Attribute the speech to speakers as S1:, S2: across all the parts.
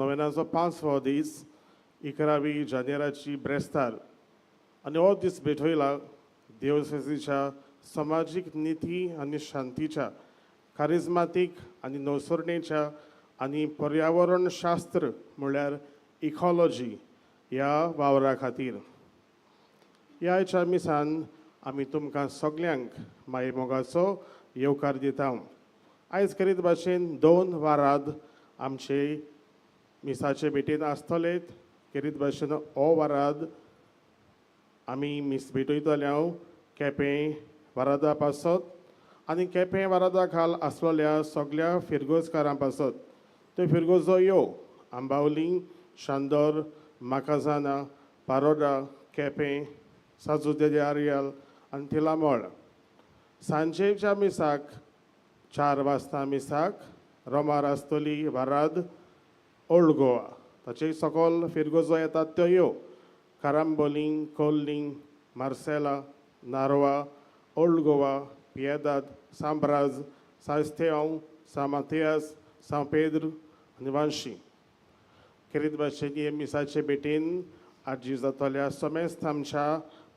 S1: नोवेनाचो पांचवो दीस 11 जानेराची ब्रेस्तार आनी हो दीस भेटयला देवसेच्या समाजीक निती आनी शांतीच्या कारिज्मातीक आनी नवसरणेच्या आनी पर्यावरण शास्त्र म्हळ्यार इकॉलॉजी ह्या वावरा खातीर. ह्या आयच्या मिसान आमी तुमकां सगल्यांक माये मोगाचो येवकार दिता. आयज करीत भाशेन 2 वाराद आमचे मिसाचे भेटेन आसतलेत. करीत भाशेन हो वाराद आमी मीस भेटयतले हांव केपें वारादा पासत आनी केपें वारादा खाल आसलेल्या सगल्या फिरगोजकारां पासत. त्यो फिरगोजो यो आंबावली, शांदोर, माकाझाना, पारोडा, केपें, साजू दे आर्यल आनी थिलामळ. सांजेच्या मिसाक 4 वाजता मिसाक रोमार आसतली वाराद ओल्ड गोवा. ताचे सकल फिरगोजो येतात त्यो यो कारांबोलिंग, कोल्लिंग, मार्सेला, नारवा, ओल्ड गोवा, पियेदाद, सांब्राज, सास्तेंव, सां माथियास, सां पेद्र आनी वांशी. खेरीत भाशेन हे मिसाचे भेटेन आजी जातल्या समेस्त आमच्या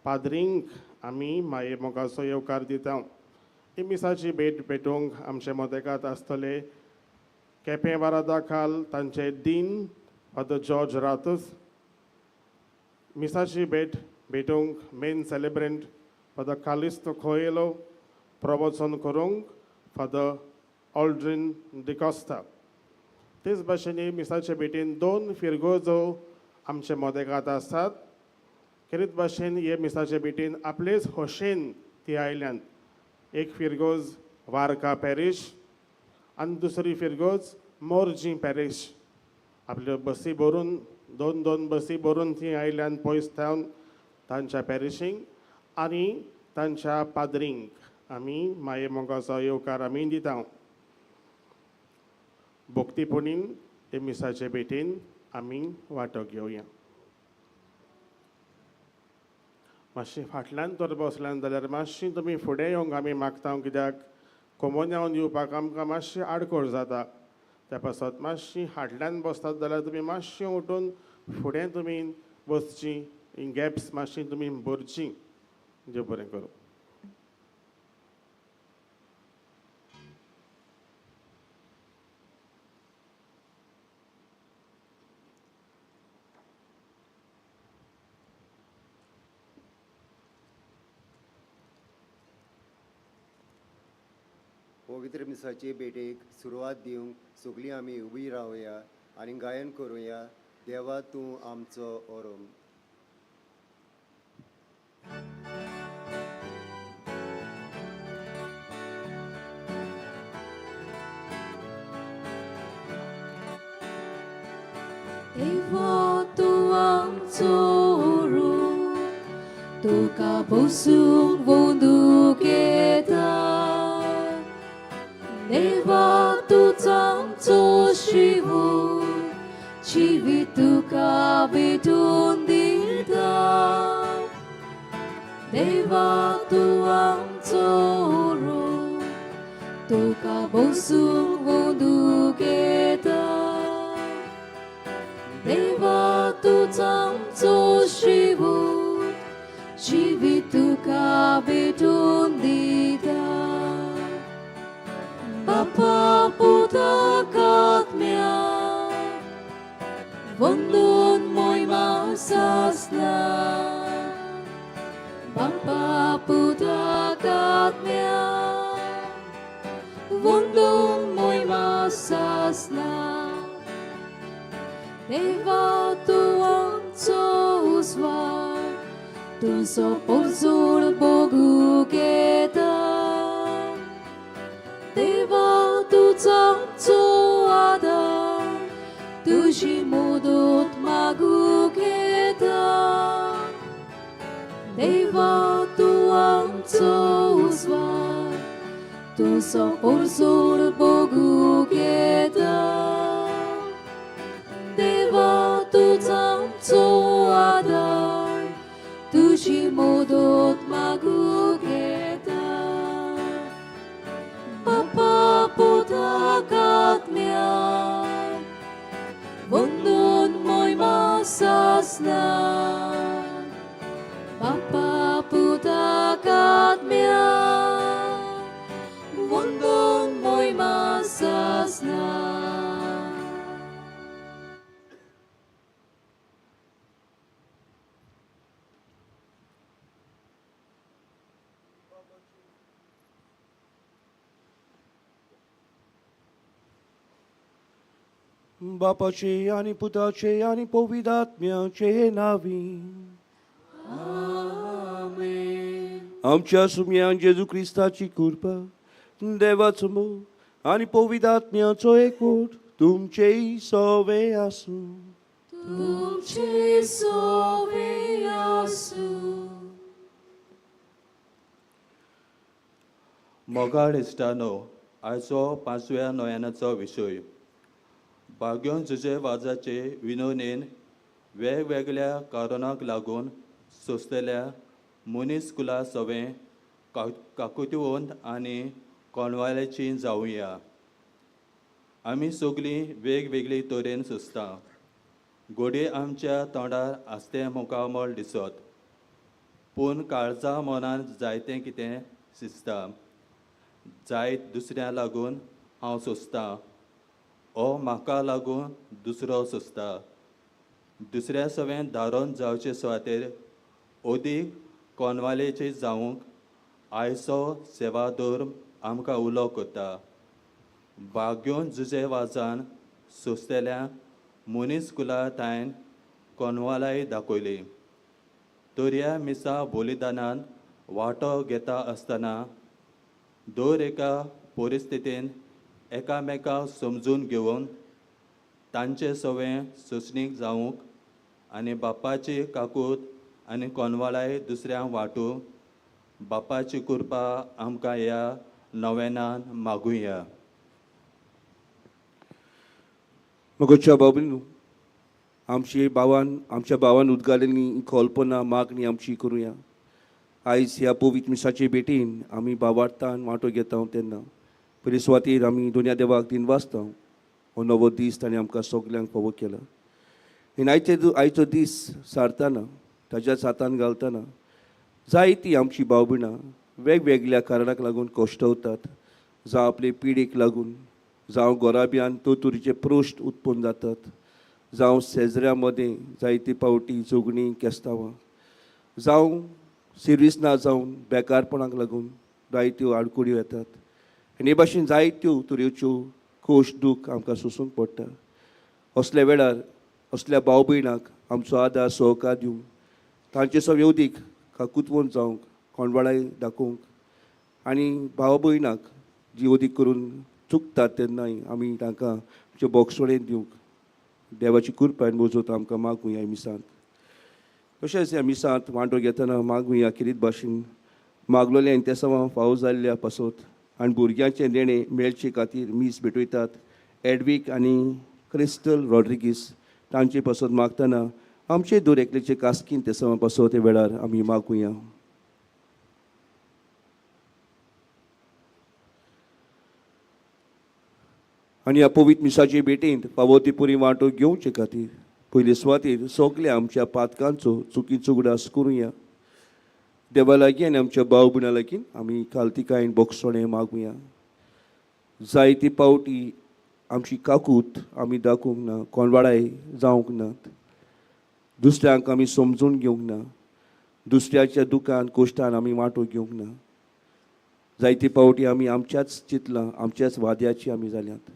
S1: पाद्रींक आमी माये मोगाचो येवकार दिता. ही मिसाची भेट भेटूंक आमचे मोदेकात आसतले केपें वारादा खाल तांचे डीन फादर जॉर्ज रातस. मिसाची भेट भेटूंक मेन सेलेब्रंट फादर कालिस्तो खोयलो, प्रवचन करूंक फादर ऑल्ड्रीन डिकॉस्ता. तेच भाशेन मिसाचे भेटेन 2 फिरगोजो आमचे मोदेकात आसात. खेरीत भाशेन हे मिसाचे भेटेन आपलेच खोशेन ती आयल्यात. एक फिरगोज वारका पॅरीश आनी दुसरी फिरगोज मोरजी पॅरीश. आपल्यो बसी भरून 2-2 बसी भरून ती आयल्यान पयस थावन तांच्या पॅरिशींक आनी तांच्या पाद्रींक आमी माये मोगाचो येवकार आमी दिता. भक्तीपणीन ते मिसाचे भेटेन आमी वांटो घेवया. मातशी फाटल्यान तर बसल्यान जाल्यार मातशी तुमी फुडें येवंक आमी मागता, कित्याक कोमोन्यावन येवपाक आमकां मातशी आडखळ जाता. त्या पासत मातशी फाटल्यान बसतात जाल्यार तुमी मातशी उठून फुडें तुमी बसची, गॅप्स मातशी तुमी भरची. देव बरें करूं.
S2: पवित्र मिसाचे भेटेक सुरवात दिवंक सगळीं आमी उबी रावया आनी गायन करुया. देवा तूं आमचो ओरोम.
S3: देवा तूं आमचो ओरोम, तुका बसूंक वंदूक येता. देवा तूं आमचो शिवूर, जिवीत तुका भेटून दिता. देवा तूं आमचो ओरोम, तुका बसूंक वंदूक येता. देवा तूं आमचो शिवूर, जिवीत तुका भेटून दिता. बापा पुताक आत्म्या वंदून मोयमा सासना. बापा पुताक आत्म्या वंदून मोयमा सासना. देवा तूं आमचो उजवाड, तुजो पोरजोळ बघूंक येता. देवा तूं आमचो आदार, तुजी मदत मागूंक येता. देवा तूं आमचो उजवाड, तुजो पोरजोळ बघूंक येता. देवा तूं आमचो आदार, तुजी मदत मागूंक येता. बापा पुताक आत्म्या सासना बापा पुताक आत्म्या वंदोन मोयमा सासना.
S4: बापाचे आनी पुताचे आनी पवित्र आत्म्याचे नावी. आमच्या सुम्यान जेजू क्रिस्ताची कृपा, देवाचो मोग आनी पवित्र आत्म्याचो एकवट तुमचेय सवे आसूं.
S3: तुमचे सोवे आसूं.
S5: मोगाळ इश्टानो, आयचो पांचव्या नोव्यानाचो विशय बाग्योन जुजे वाजाचे विनोनेन वेगवेगळ्या कारणाक लागून सोंसतल्या मनीस कुला सवें काकुतीवंत आनी कोणवाल्याची जावया. आमी सगळीं वेगवेगळी तरेन सोंसता. घडये आमच्या तोंडार आसतें मुखामळ दिसत, पूण काळजा मनान जायतें कितें शिजता. जायत दुसऱ्या लागून हांव सोंसतां ओ म्हाका लागून दुसरो सोंसता. दुसऱ्या सवें धारोन जावचे सुवातेर अदीक कोनवालेचे जावंक आयचो सेवाधर्म आमकां उलो करता. बाग्योन जुजे वाजान सोंसतल्या मनीस कुला तायन कोनवालाय दाखयली. तर ह्या मिसा बलिदानान वांटो घेता आसतना दर एका परिस्थितीन एकामेकांक समजून घेवन तांचे सवें सोंसणीक जावंक आनी बापाची काकूत आनी कोनवाळाय दुसऱ्यांक वांटूंक बापाची कृपा आमकां ह्या नव्यानान मागुया.
S4: मगोच्या बाबीनू, आमची भावान आमच्या भावान उद्गारलेली कल्पना मागणी आमची करुया. आयज ह्या पवित्र मिसाचे भेटीन आमी भावार्थान वांटो घेता तेन्ना पयले सुवातेर आमी दोनया देवाक दिन वाचता. हो नवो दीस ताणें आमकां सगल्यांक फावो केला. आनी आयचो दीस सारतना ताज्याच हातान घालतना जायतीं आमची भाव भयणां वेगवेगळ्या कारणाक लागून कश्टवतात, जावं आपले पिडेक लागून, जावं गोराब्यान तोतुरीचे प्रश्न उत्पन्न जातात, जावं शेजऱ्या मदें जायते पावटी झगडीं केस्तांवां, जावं सिर्वीस ना जावन बेकारपणाक लागून जायत्यो आडकुड्यो येतात. आनी हे भाशेन जायत्यो तरेच्यो खोश दूख आमकां सोंसूंक पडटा. असल्या वेळार असल्या भाव भयणाक आमचो आदार सहकार दिवंक, तांचे सवेवदीक काकुतवंत जावंक, कोणवाळाय दाखोवंक आनी भाव भयणाक जी अदीक करून चुकतात तेन्नाय आमी तांकां आमचे बोगसोणेन दिवंक देवाची कृपायन मोजोत आमकां मागुया मिसांत. तशेंच ह्या मिसांत वांटो घेतना मागुया खेरीत भाशेन मागलोलें तेसांवां फावो जाल्ल्या पासत आनी भुरग्यांचें देणें मेळचे खातीर मीस भेटयतात एडवीक आनी क्रिस्टल रॉड्रिगीस तांचे पासत मागतना आमचे दर एकल्याचे कास्कीन तेसांवां पासत ते वेळार आमी मागुया. आनी ह्या पवित्र मिसाचे भेटेंत फावो ती पुरी वांटो घेवचे खातीर पयले सुवातेर सगल्या आमच्या पातकांचो चुकीचो उगडास करुया. देवा लागीं आनी आमच्या भाव भयणां लागीं आमी खालतिकायेन बोगसोणें मागुया. जायते पावटी आमची काकूत आमी दाखोवंक ना, कोणवाडाय जावंक नात, दुसऱ्यांक आमी समजून घेवंक ना, दुसऱ्याच्या दुकान कोश्टान आमी वांटो घेवंक ना. जायते पावटी आमी आमच्याच चिंतलां, आमच्याच वाद्याची आमी जाल्यात.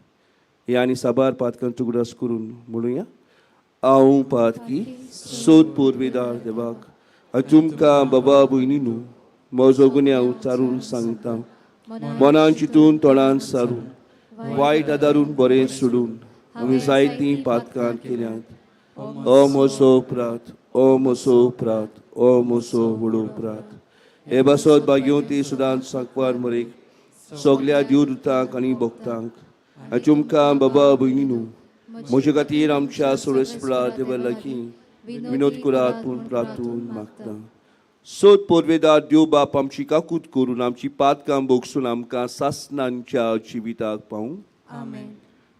S4: हे आनी साबार पातकांचो उगडास करून म्हणुया, हांव पातकी सोद पुर्वेदार देवाक आनी तुमकां बाबा भयणी न्हू म्हजो गुन्यांव चारून सांगता. मनान चिंतून तोंडान सारून वायट आदारून बरें सोडून आमी जायतीं पातकां केल्यांत. ओ म्हजो अपराध, ओ म्हजो अपराध, ओ म्हजो व्हडो अपराध. हे बासत भाग्यवती सुदान सांकवार मरेक सगल्या देवदूतांक आनी भक्तांक आनी तुमकां बाबा भयणी न्हू म्हजे खातीर आमच्या सोरेस्पळा देवा लागीं विनोद करात पूण प्रातून मागता. सोद पोरवेदार देव बाप आमची काकूत करून आमची पातकां भोगसून आमकां सासनांच्या जिविताक पावूं.
S3: आमेन.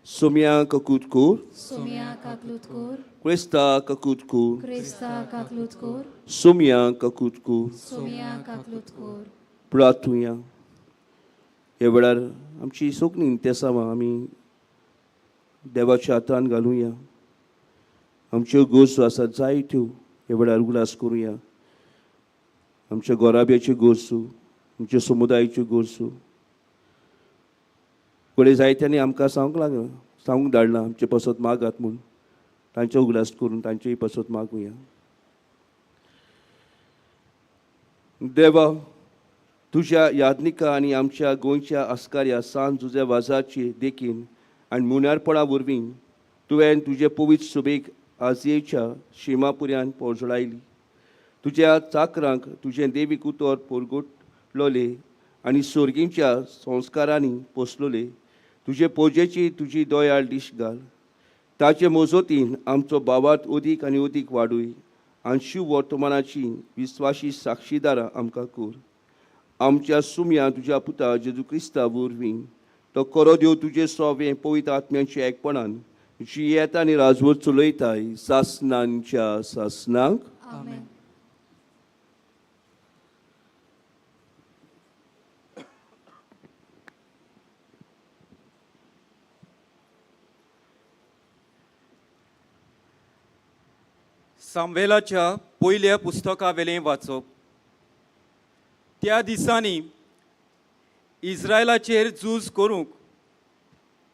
S4: सोम्या ककूत कोर,
S3: सोम्या काकलूत कोर,
S4: क्रिस्ता ककूत कोर,
S3: क्रिस्ता काकलूत कोर,
S4: सोम्या ककूत कोर।
S3: सोम्या काकलूत कोर।
S4: प्रार्थुया। ह्या वेळार आमची सगळीं इंतेसांवां आमी देवाच्या हातान घालुया। आमच्यो गरजो आसात जायत्यो ह्या वेळार उगडास करुया। आमच्या गोराब्याच्यो गरजो, आमच्या समुदायाच्यो गरजो, फुडें जायत्यांनी आमकां सांगूंक लागला, सांगूंक धाडलां आमचे पसत मागात म्हूण, तांचो उगडास करून तांचेय पसत मागुया। देवा, तुज्या यादनिका आनी आमच्या गोंयच्या आस्कार्या सान जुझे वाजाची देखीन आनी मुनारपणा वरवीं तुवें तुजे पवित्र सुबेक आजयेच्या शिमापुऱ्यान पोरजळायली। तुज्या चाकरांक तुजें देवीक उतर पोरगुटलोले आनी सोर्गींच्या संस्कारांनी पोसलोले तुजे पोजेची तुजी दयाळ दीश घाल। ताचे मोजोतीन आमचो बावात अदीक आनी अदीक वाडूय आनी शिव वर्तमानाची विस्वाशी साक्षीदारां आमकां कर। आमच्या सुम्या तुज्या पुता जेजू क्रिस्ता वरवीं तो करो देव तुजे सोवे पवित्र आत्म्यांच्या एकपणान जियेता आनी राजवट चलयताय सासनांच्या सासनांक।
S3: आमेन।
S6: सामवेलाच्या पयल्या पुस्तकावेलें वाचप। त्या दिसांनी इस्रायलाचेर झूज करूंक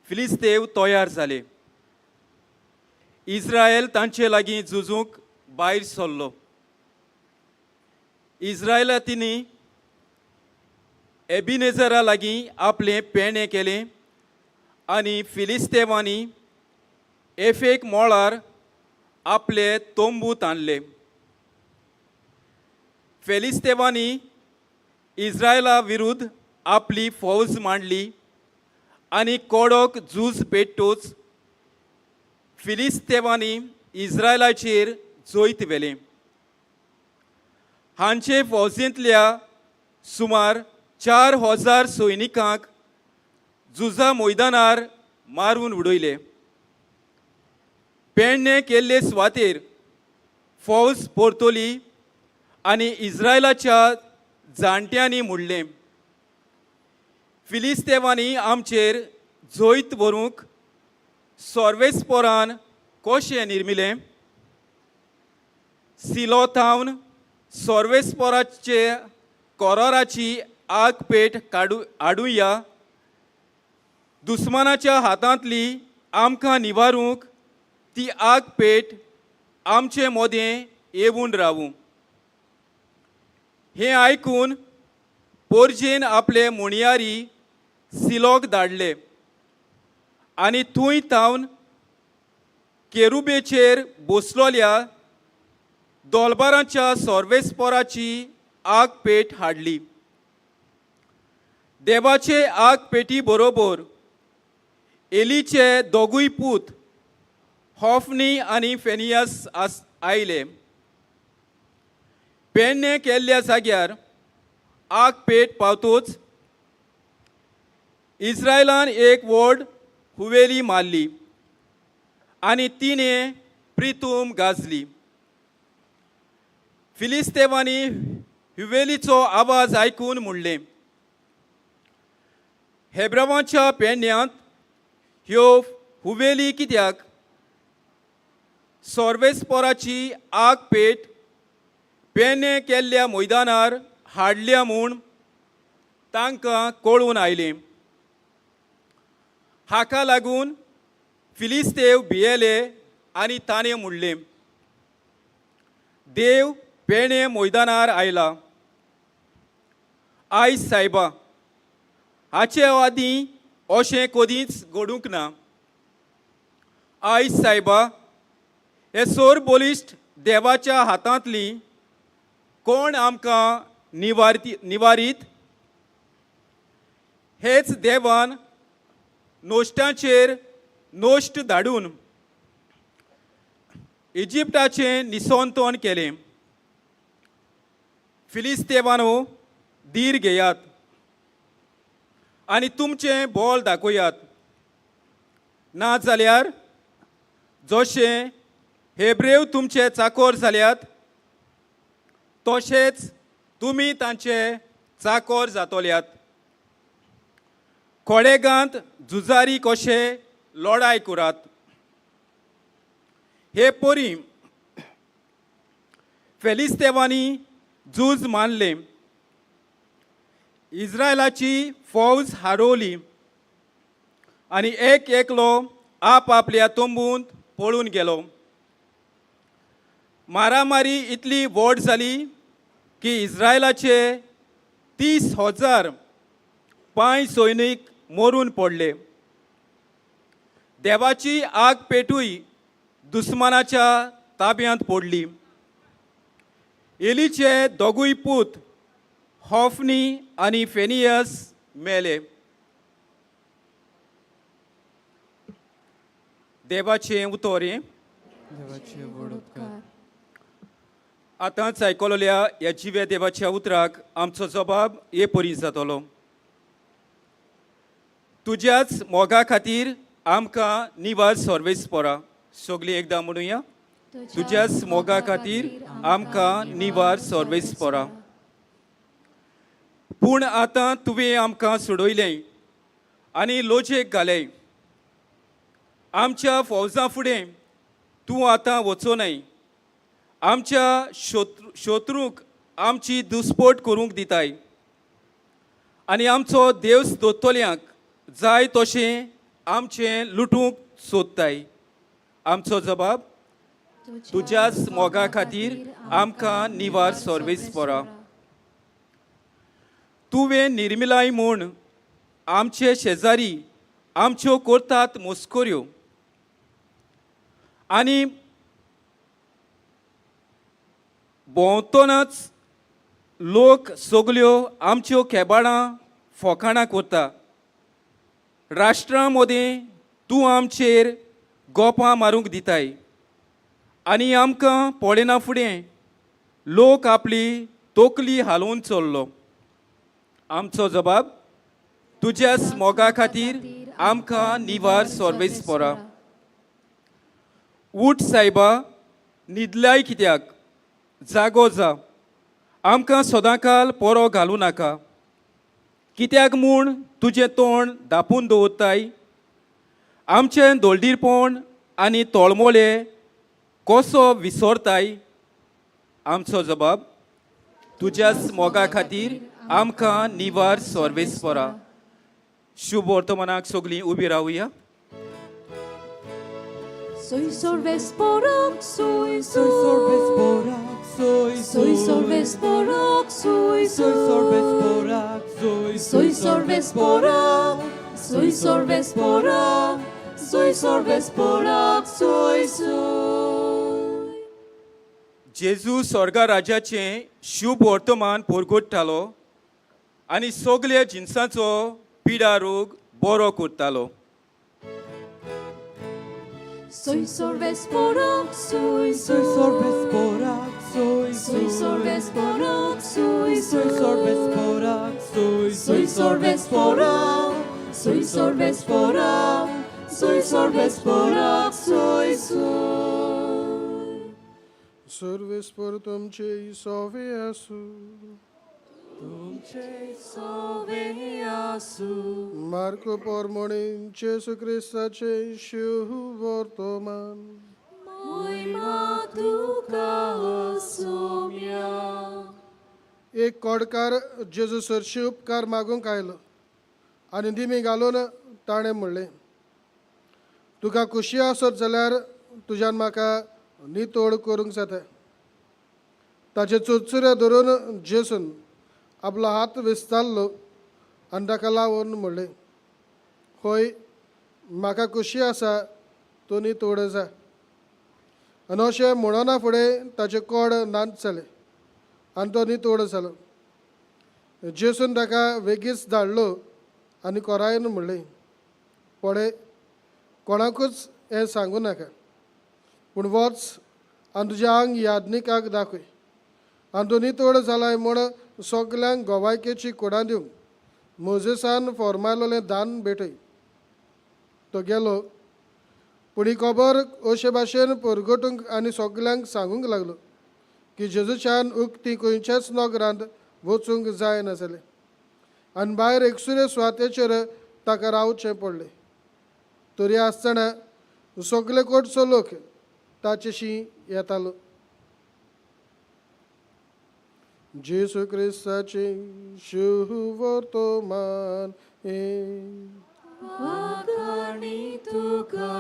S6: फिलिस्तेव तयार जाले। इस्रायल तांचे लागीं झुजूंक भायर सरलो। इस्रायलांनी एबिनेजरा लागीं आपलें पेणें केलें आनी फिलिस्तेवांनी एफेक मोळार आपले तंबू ताणले। फेलिस्तेवांनी इस्रायला विरुद्ध आपली फौज मांडली आनी कडक झूज पेट्टूच फिलिस्तेवांनी इस्रायलाचेर जैत व्हेलें। हांचे फौजेंतल्या सुमार 4000 सैनिकांक झुजा मैदानार मारून उडयले। पेडणे केल्ले सुवातेर फौज परतली आनी इस्रायलाच्या जाणट्यांनी म्हणलें, फिलिस्तेवांनी आमचेर जैत व्हरूंक सोर्वेस्पोरान कशें निर्मिलें? सिलो थावन सोर्वेस्पोराचे कोरोराची आग पेट काडू हाडुया, दुस्मानाच्या हातांतली आमकां निवारूंक ती आग पेट आमचे मोदें येवन रावूं। हें आयकून पोरजेन आपले मुणयारी सिलोक धाडले आनी थंय थावन केरुबेचेर बसलोल्या दोलबारांच्या सोर्वेस्पोराची आग पेट हाडली। देवाचे आग पेटी बरोबर एलीचे दोगूय पूत हॉफनी आनी फेनियस आयले। पेडणे केल्ल्या जाग्यार आग पेट पावतूच इस्रायलान एक व्हड हुवेली मारली आनी तिणें प्रितूम गाजली। फिलिस्तेवांनी हुवेलीचो आवाज आयकून म्हणलें, हेब्रावांच्या पेडण्यांत ह्यो हुवेली कित्याक? सोर्वेस्पोराची आग पेट पेडणे केल्ल्या मैदानार हाडल्या म्हूण तांकां कळून आयलें। हाका लागून फिलिस्तेव भियेले आनी ताणें म्हणलें, देव पेडणे मैदानार आयला। आयज सायबा, हाचे आदीं अशें कदींच घडूंक ना। आयज सायबा, हे सोर बलिश्ट देवाच्या हातांतली कोण आमकां निवारीत? हेच देवान नोश्टाचेर नोश्ट धाडून इजिप्टाचें निसोंतन केलें। फिलिस्तेवानो धीर घेयात आनी तुमचें बोल दाखयात। ना जाल्यार जशें हेब्रेव तुमचे चाकोर जाल्यात तशेंच तुमी तांचे चाकोर जातल्यात. खोडेगांत झुजारी कशे लडाय करात. हे परी फेलिस्तेवांनी झूज मानलें, इस्रायलाची फौज हारोवली आनी एक एकलो आप आपल्या तंबूंत पळून गेलो. मारामारी इतली व्हड जाली की इस्रायलाचे 30,000 पांय सैनीक मरून पडले. देवाची आग पेटूय दुस्मानाच्या ताब्यांत पडली. एलीचे दोगूय पूत हॉफनी आनी फेनियस मेले. देवाचें उतर हें.
S3: देवाचे व्हड उपकार.
S6: आतांच आयकलोल्या ह्या जिव्या देवाच्या उतराक आमचो जबाब हे परी जातलो. तुज्याच मोगा खातीर आमकां निवास सर्वेस पोरा. सगळीं एकदां म्हणुया, तुज्याच मोगा खातीर आमकां निवार सर्वेस पोरा. पूण आतां तुवें आमकां सोडयलें आनी लोजेक घालें. आमच्या फौजा फुडें तूं आतां वचोनय. आमच्या शत्रूंक आमची दुस्पोट करूंक दिताय आनी आमचो देवस दोतोल्यांक जाय तशें आमचें लुटूंक सोदताय. आमचो जबाब, तुज्याच मोगा खातीर आमकां निवार सर्वेस पोरा. तुवें निर्मिलाय म्हूण आमचे शेजारी आमच्यो करतात मस्कऱ्यो आनी भोंवतणच लोक सगल्यो आमच्यो खेबाडां फोकाणां करता. राष्ट्रां मदीं तूं आमचेर गोपां मारूंक दिताय आनी आमकां पळयना फुडें लोक आपली तकली हालोवन चल्लो. आमचो जबाब, तुज्याच मोगा खातीर आमकां निवार सर्वेस पोरा. उठ सायबा, न्हिदल्याय कित्याक? जागो जा, आमकां सदांकाल पोरो घालूं नाका. कित्याक म्हूण तुजें तोंड धांपून दवरताय? आमचें दोळदीरपण आनी तोळमोळे कसो विसरताय? आमचो जबाब, तुज्याच मोगा खातीर आमकां निवार सर्वेस पोरा. शुभ वर्तमानाक सगळीं उबी रावया.
S3: Soy sorves porok, soy
S7: Soy sorbes porak, soy
S3: Soy sorbes porok, soy
S7: Soy sorbes porak, soy
S3: Soy sorbes porok, soy sorbes porok, soy sorbes porok, soy soy.
S6: जेजू स्वर्गा राजाचें शुभ वर्तमान परगटतालो आनी सगल्या जिनसांचो पिडा रोग बरो करतालो.
S3: Soy sorbes porok, soy
S7: Soy sorbes porak, soy
S3: Soy sorbes porok, soy
S7: Soy sorbes porak, soy
S3: Soy sorbes porok, soy sorbes porok, soy sorbes porok, soy soy.
S1: Serves por तुमचे सोवे आसूं. मार्को पोरमोणी जेसू क्रिस्ताचे शुभ वर्तमान.
S3: Moima तुका सोम्या.
S8: एक कोडकार जेजू सरशी उपकार मागूंक आयलो आनी दिमी घालून ताणें म्हणलें, तुका खुशी आसत जाल्यार तुज्यान म्हाका नितोड करूंक जाता. ताचे चुरचुरे धरून जेसून आपलो हात विस्तारलो आनी ताका लावन म्हणलें, होय, म्हाका खुशी आसा, तूं नितोड जा. आनी अशें म्हणना फुडें ताचें कोड नाच जालें आनी तो नितोड जालो. जेसून ताका वेगींच धाडलो आनी कोरायन म्हणलें, पळय, कोणाकूच हें सांगूं नाका, पूण वच आनी तुजें आंग याज्ञिकाक दाखय आनी तूं नितोड जालाय म्हूण सगल्यांक गोवायकेची कुडां दिवंक मोजेसान फॉर्मायलोलें दान भेटय. तो गेलो पूण ही खबर अशे भाशेन परगटूंक आनी सगल्यांक सांगूंक लागलो की जेजूच्यान उक्ती खंयच्याच नगरांत वचूंक जायनासलें आनी भायर एकसुरे सुवातेचेर ताका रावचें पडलें. तरी आसतना सगले कडचो लोक ताचेशी येतालो. जेजू क्रिस्ताची शुवर्तमान.
S3: वाखाणी तुका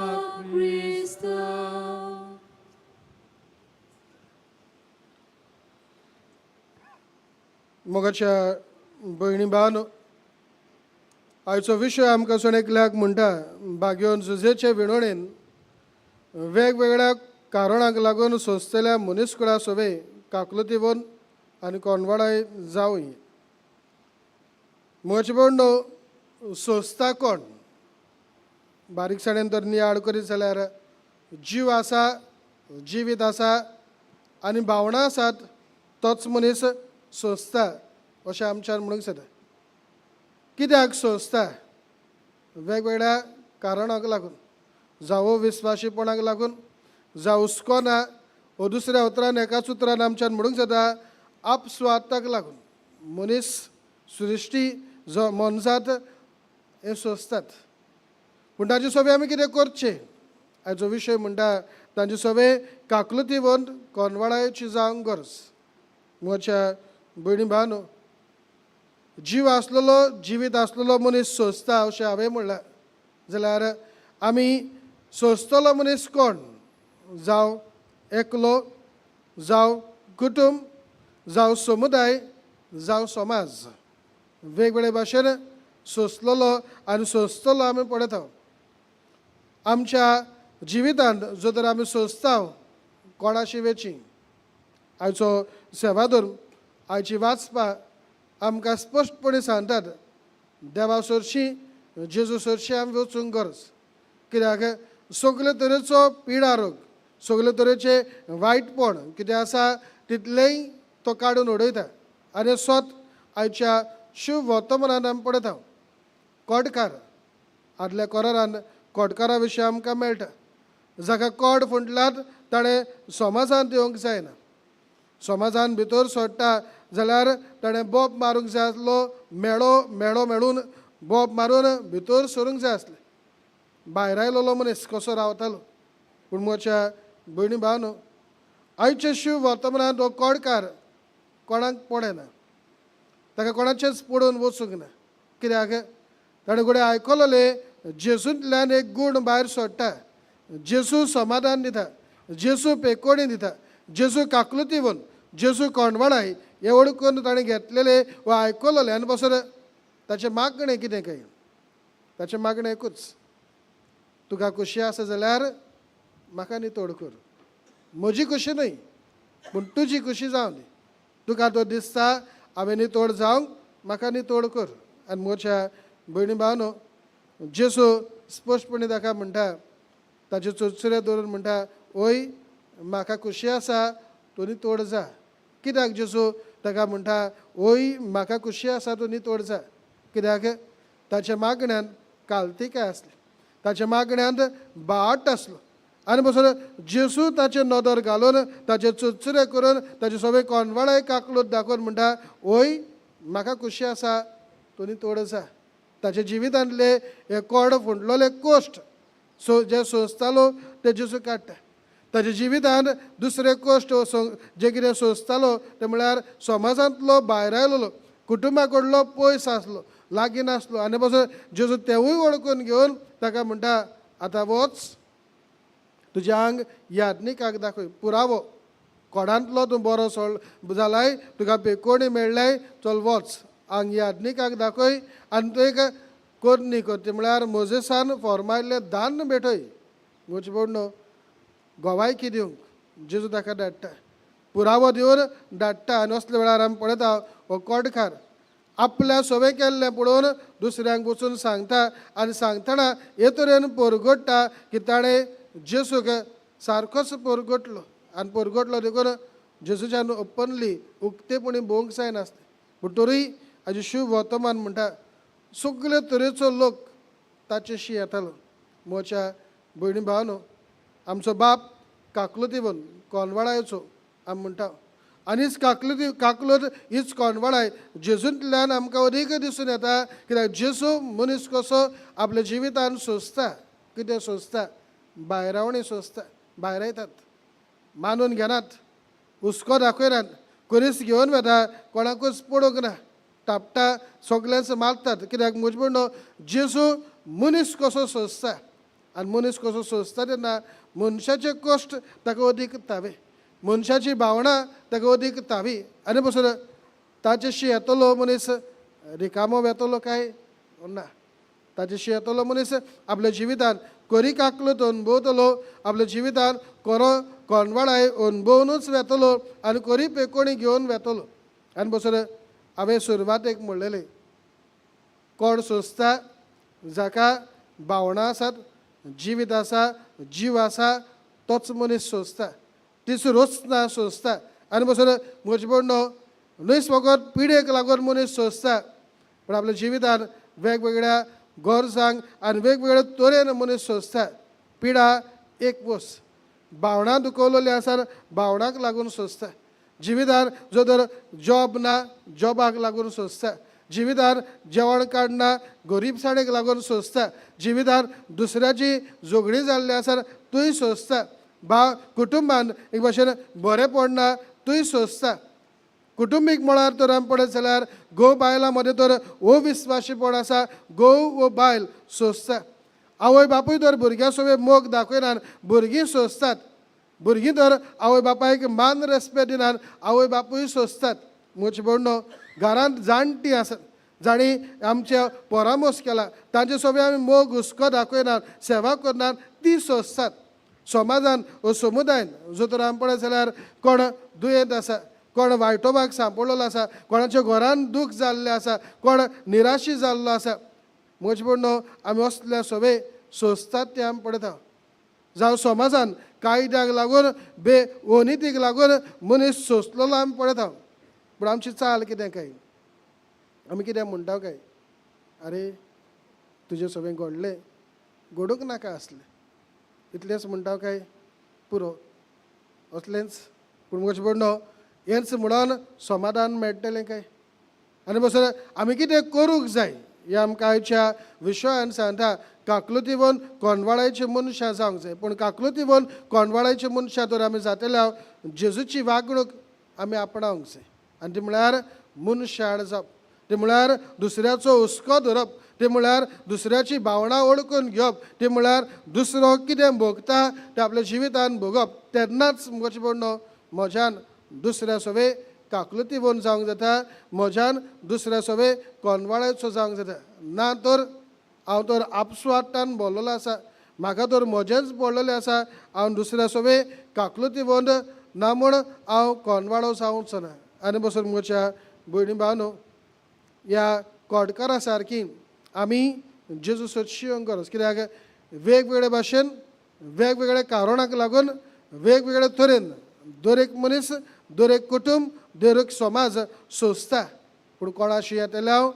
S3: क्रिस्ता.
S8: मोगाच्या भयणी भावानो, आयचो विशय आमकां सण एकल्याक म्हणटा भाग्योन जुजेचे विणोणेन वेगवेगळ्या कारणांक लागून सोंसतल्या मनीसकुळा सोबे काकलुतीवन आनी कोणवाडाय जावं. मोगाचे भयणो, सोंसता कोण? बारीकसाणेन तर नियाळ करीत जाल्यार जीव आसा, जिवीत आसा आनी भावनां आसात तोच मनीस सोंसता अशें आमच्यान म्हणूंक जाता. कित्याक सोंसता? वेगवेगळ्या कारणांक लागून, जावं विस्वाशीपणाक लागून, जावं हुस्को ना, वो दुसऱ्या उतरान एकाच उतरान आमच्यान म्हणूंक जाता आपस्वार्थाक लागून मनीस सृश्टी जो मोनजात हें सोंसतात. पूण ताचे सोबे आमी कितें करचें? आयचो विशय म्हणटा तांचे सोबे काकलुतीवन कोनवाडायची जावंक गरज. म्हज्या भयणी भावानो, जीव आसलेलो जिवीत आसलेलो मनीस सोंसता अशें हांवें म्हणलां जाल्यार आमी सोंसतलो मनीस कोण? जावं एकलो, जावं कुटुंब, जावं समुदाय, जावं समाज, वेगवेगळे भाशेन सोंसलेलो आनी सोंसतलो आमी पळयता. आमच्या जिवितांत जर तर आमी सोंसता कोणाशी वेची आयचो सेवाधर्म आयची वाचपा आमकां स्पश्टपणी सांगतात देवा सरशी जेजू सरशी आमी वचूंक गरज. कित्याक सगळे तरेचो पिडा रोग, सगळे तरेचे वायटपण कितें आसा तितलेंय तो काडून उडयता आनी स्वत आयच्या शुभ वर्तमानान आमी पळयता. कोडकार आदल्या कोरारान कोडकारा विशीं आमकां मेळटा. जाका कोड फुटलात ताणें समाजांत येवंक जायना. समाजान भितर सोडटा जाल्यार ताणें बोब मारूंक जाय आसलो, मेळो मेळो मेळून बोब मारून भितर सरूंक जाय आसलें. भायर आयलोलो मनीस कसो रावतालो. पूण म्हज्या भयणी भावानो, आयचे शिव वर्तमानांत हो कोडकार कोणाक पडना, ताका कोणाचेंच पडून वचूंक ना. कित्याक ताणें घडये आयकलोलें जेजूंतल्यान एक गूण भायर सोडटा, जेजू समाधान दिता, जेजू पेकोणी दिता, जेजू काकलुतीवन, जेजू कोणवाडाय हे वळखून ताणें घेतलेले वा आयकलोलें आनी बसर ताचें मागणें कितें काय? ताचें मागणें एकूच, तुका खोशी आसा जाल्यार म्हाका नितोड कर, म्हजी खोशी न्हय पूण तुजी खोशी जावं दी. तुका तो दिसता हांवें नितोड जावंक, म्हाका नितोड कर. आनी म्हज्या भयणी भावानो, जेजू स्पश्टपणी ताका म्हणटा, ताचे चुरचुरे दवरून म्हणटा, ओय म्हाका खोशी आसा तूं नितोड जा. कित्याक जेजू ताका म्हणटा ओय म्हाका खोशी आसा तूं नितोड जा? कित्याक ताच्या मागण्यांत कालतिकाय आसली, ताच्या मागण्यांत बाट आसलो आनी बसोन जेजू ताचे नदर घालून ताचे चुरचुरे करून ताचे सगळे कोनवाडाय काकलूत दाखोवन म्हणटा ओय म्हाका खोशी आसा तूं नितोड जा. ताच्या जिवितांतले हे कोड फुंडलोले कोश्ट सो जे सोंसतालो ते जेजू काडटा. ताच्या जिवितांत दुसरे कोश्ट जे कितें सोंसतालो ते म्हळ्यार समाजांतलो भायर आयलोलो, कुटुंबा कडलो पयस आसलो, लागीं नासलो आनी बसो जेजू तेवूय वळखून घेवन ताका म्हणटा आतां वच तुजें आंग याज्ञिकाक दाखय, पुरावो कोडांतलो तूं बरो सोड जालाय, तुका पेकोणी मेळ्ळाय, चल वच आंग याज्ञिकाक दाखय आनी तूं एक करणी करता म्हळ्यार मोजेसान फॉर्मायल्लें दान भेटय. म्हजे भयणो, गोवायकी दिवंक जेजू ताका धाडटा, पुरावो दिवन धाडटा. आनी असल्या वेळार आमी पळयता हो कोडकार आपल्या सवें केल्लें पळोवन दुसऱ्यांक वचून सांगता आनी सांगतना हे तरेन परगट्टा की ताणें जेजूक सारकोच परगटलो आनी परगटलो देखून जेजूच्यान ओपनली उक्तेपणी भोवंक जायनासलें. पूण तरूय आजी शिव वर्तमान म्हणटा सगळे तरेचो लोक ताचेशी येतालो. म्हज्या भयणी भावानो, आमचो बाप काकलुतीवन कोनवाडायचो आमी म्हणटा आनीच काकलुती काकलूत हीच कोनवाडाय जेजूंतल्यान आमकां अदीक दिसून येता. कित्याक जेजू मनीस कसो आपल्या जिवितान सोंसता. कितें सोंसता? भायरावणी सोंसता. भायरायतात, मानून घेनात, हुस्को दाखयनात, कोणीच घेवन वता, कोणाकूच पडूंक ना, तापटा सगल्यांच मारतात. कित्याक म्हजें म्हणणो जेजू मनीस कसो सोंसता आनी मनीस कसो सोंसता तेन्ना मनशाचे कश्ट ताका अदीक तावे, मनशाची भावनां ताका अदीक तावी. आनी पसून ताचेशी येतलो मनीस रिकामो वेतलो काय ना. ताचेशी येतलो मनीस आपल्या जिवितान कोरी काकलूत अणभवतलो, आपल्या जिवितान कोरो कोणवाडाय अणभवनूच वेतलो आनी कोरी पेकोणी घेवन वेतलो. आनी बसून हांवें सुरवातेक म्हणलेलें, कोण सोंसता? जाका भावनां आसात, जिवीत आसा, जीव आसा, तोच मनीस सोंसता, तीच रचना सोंसता. आनी बसून म्हजें म्हणणो न्हयच फकत पिडेक लागून मनीस सोंसता, पूण आपल्या जिवितान वेगवेगळ्या गरजांक आनी वेगवेगळ्या तरेन मनीस सोंसता. पिडा एक वस, भावनां दुखवलेली आसा, भावनांक लागून सोंसता. जिवितान जो तर जॉब ना, जॉबाक लागून सोंसता. जिवितान जेवण काडना, गरिबसाणेक लागून सोंसता. जिवितान दुसऱ्याची झगडी जाल्ली आसा तूंय सोंसता. बा कुटुंबान एक भाशेन बरें पडना तूंय सोंसता. कुटुंबीक मळार तर आमी पळयत जाल्यार घोव बायलां मदें तर अविस्वाशीपण आसा, घोव वो बायल सोंसता. आवय बापूय तर भुरग्यां सोबत मोग दाखयनात, भुरगीं सोंसतात. भुरगीं तर आवय बापायक मान रेस्पेद दिनात, आवय बापूय सोंसतात. म्हजें म्हणणो घरांत जाणटीं आसात जांणी आमचे परामोस केला, तांचे सोबत आमी मोग हुस्को दाखयनात, सेवा करनात, ती सोंसतात. समाजान वो समुदायन जो तर आमी पळयत जाल्यार कोण दुयेंत आसा, कोण वायटोबाक सांपडलेलो आसा, कोणाच्या घरान दूख जाल्लें आसा, कोण निराशी जाल्लो आसा. म्हजें म्हणणो आमी असल्या सगळे सोंसतात ते आमी पळयता. जावं समाजान कायद्याक लागून बे अनितीक लागून मनीस सोंसलेलो आमी पळयता. पूण आमची चाल कितें काय? आमी कितें म्हणटा काय? आरे तुजें सगळें घडलें, घडूंक नाका आसलें, इतलेंच म्हणटा काय पुरो, असलेंच. पूण म्हजें म्हणणो हेंच म्हणून समाधान मेळटलें काय? आनी बसर आमी कितें करूंक जाय ह्या आमकां आयच्या विशयान सांगता. काकलुतीवन कोंडवाळायची मनशां जावंक जाय. पूण काकलुतीवन कोंडवाळायची मनशां तर आमी जातल्या जेजूची वागणूक आमी आपणावंक जाय. आनी ती म्हळ्यार मनशाळ जावप, ती म्हळ्यार दुसऱ्याचो हुस्को धरप, ती म्हळ्यार दुसऱ्याची भावनां वळखून घेवप, ती म्हळ्यार दुसरो कितें भोगता तें आपल्या जिवितान भोगप. तेन्नाच म्हजें म्हणणो म्हज्यान दुसऱ्या सवे काकलुतीवन जावंक जाता, म्हज्यान दुसऱ्या सवे कोनवाळ्याचो जावंक जाता. ना तर हांव तर आपसुवार्थान बोल्लेलो आसा, म्हाका तर म्हजेंच पडलेलें आसा, हांव दुसऱ्या सवे काकलुतीवन ना म्हूण हांव कोनवाळो जावचो ना. आनी बसून म्हज्या भयणी भावनो, ह्या कोडकारा सारकी आमी जेजू सदशी गरज. कित्याक वेगवेगळे भाशेन वेगवेगळ्या कारणाक लागून वेगवेगळे तरेन दर एक मनीस, दर एक कुटुंब, दर एक समाज सोंसता. पूण कोणाशी येतले हांव?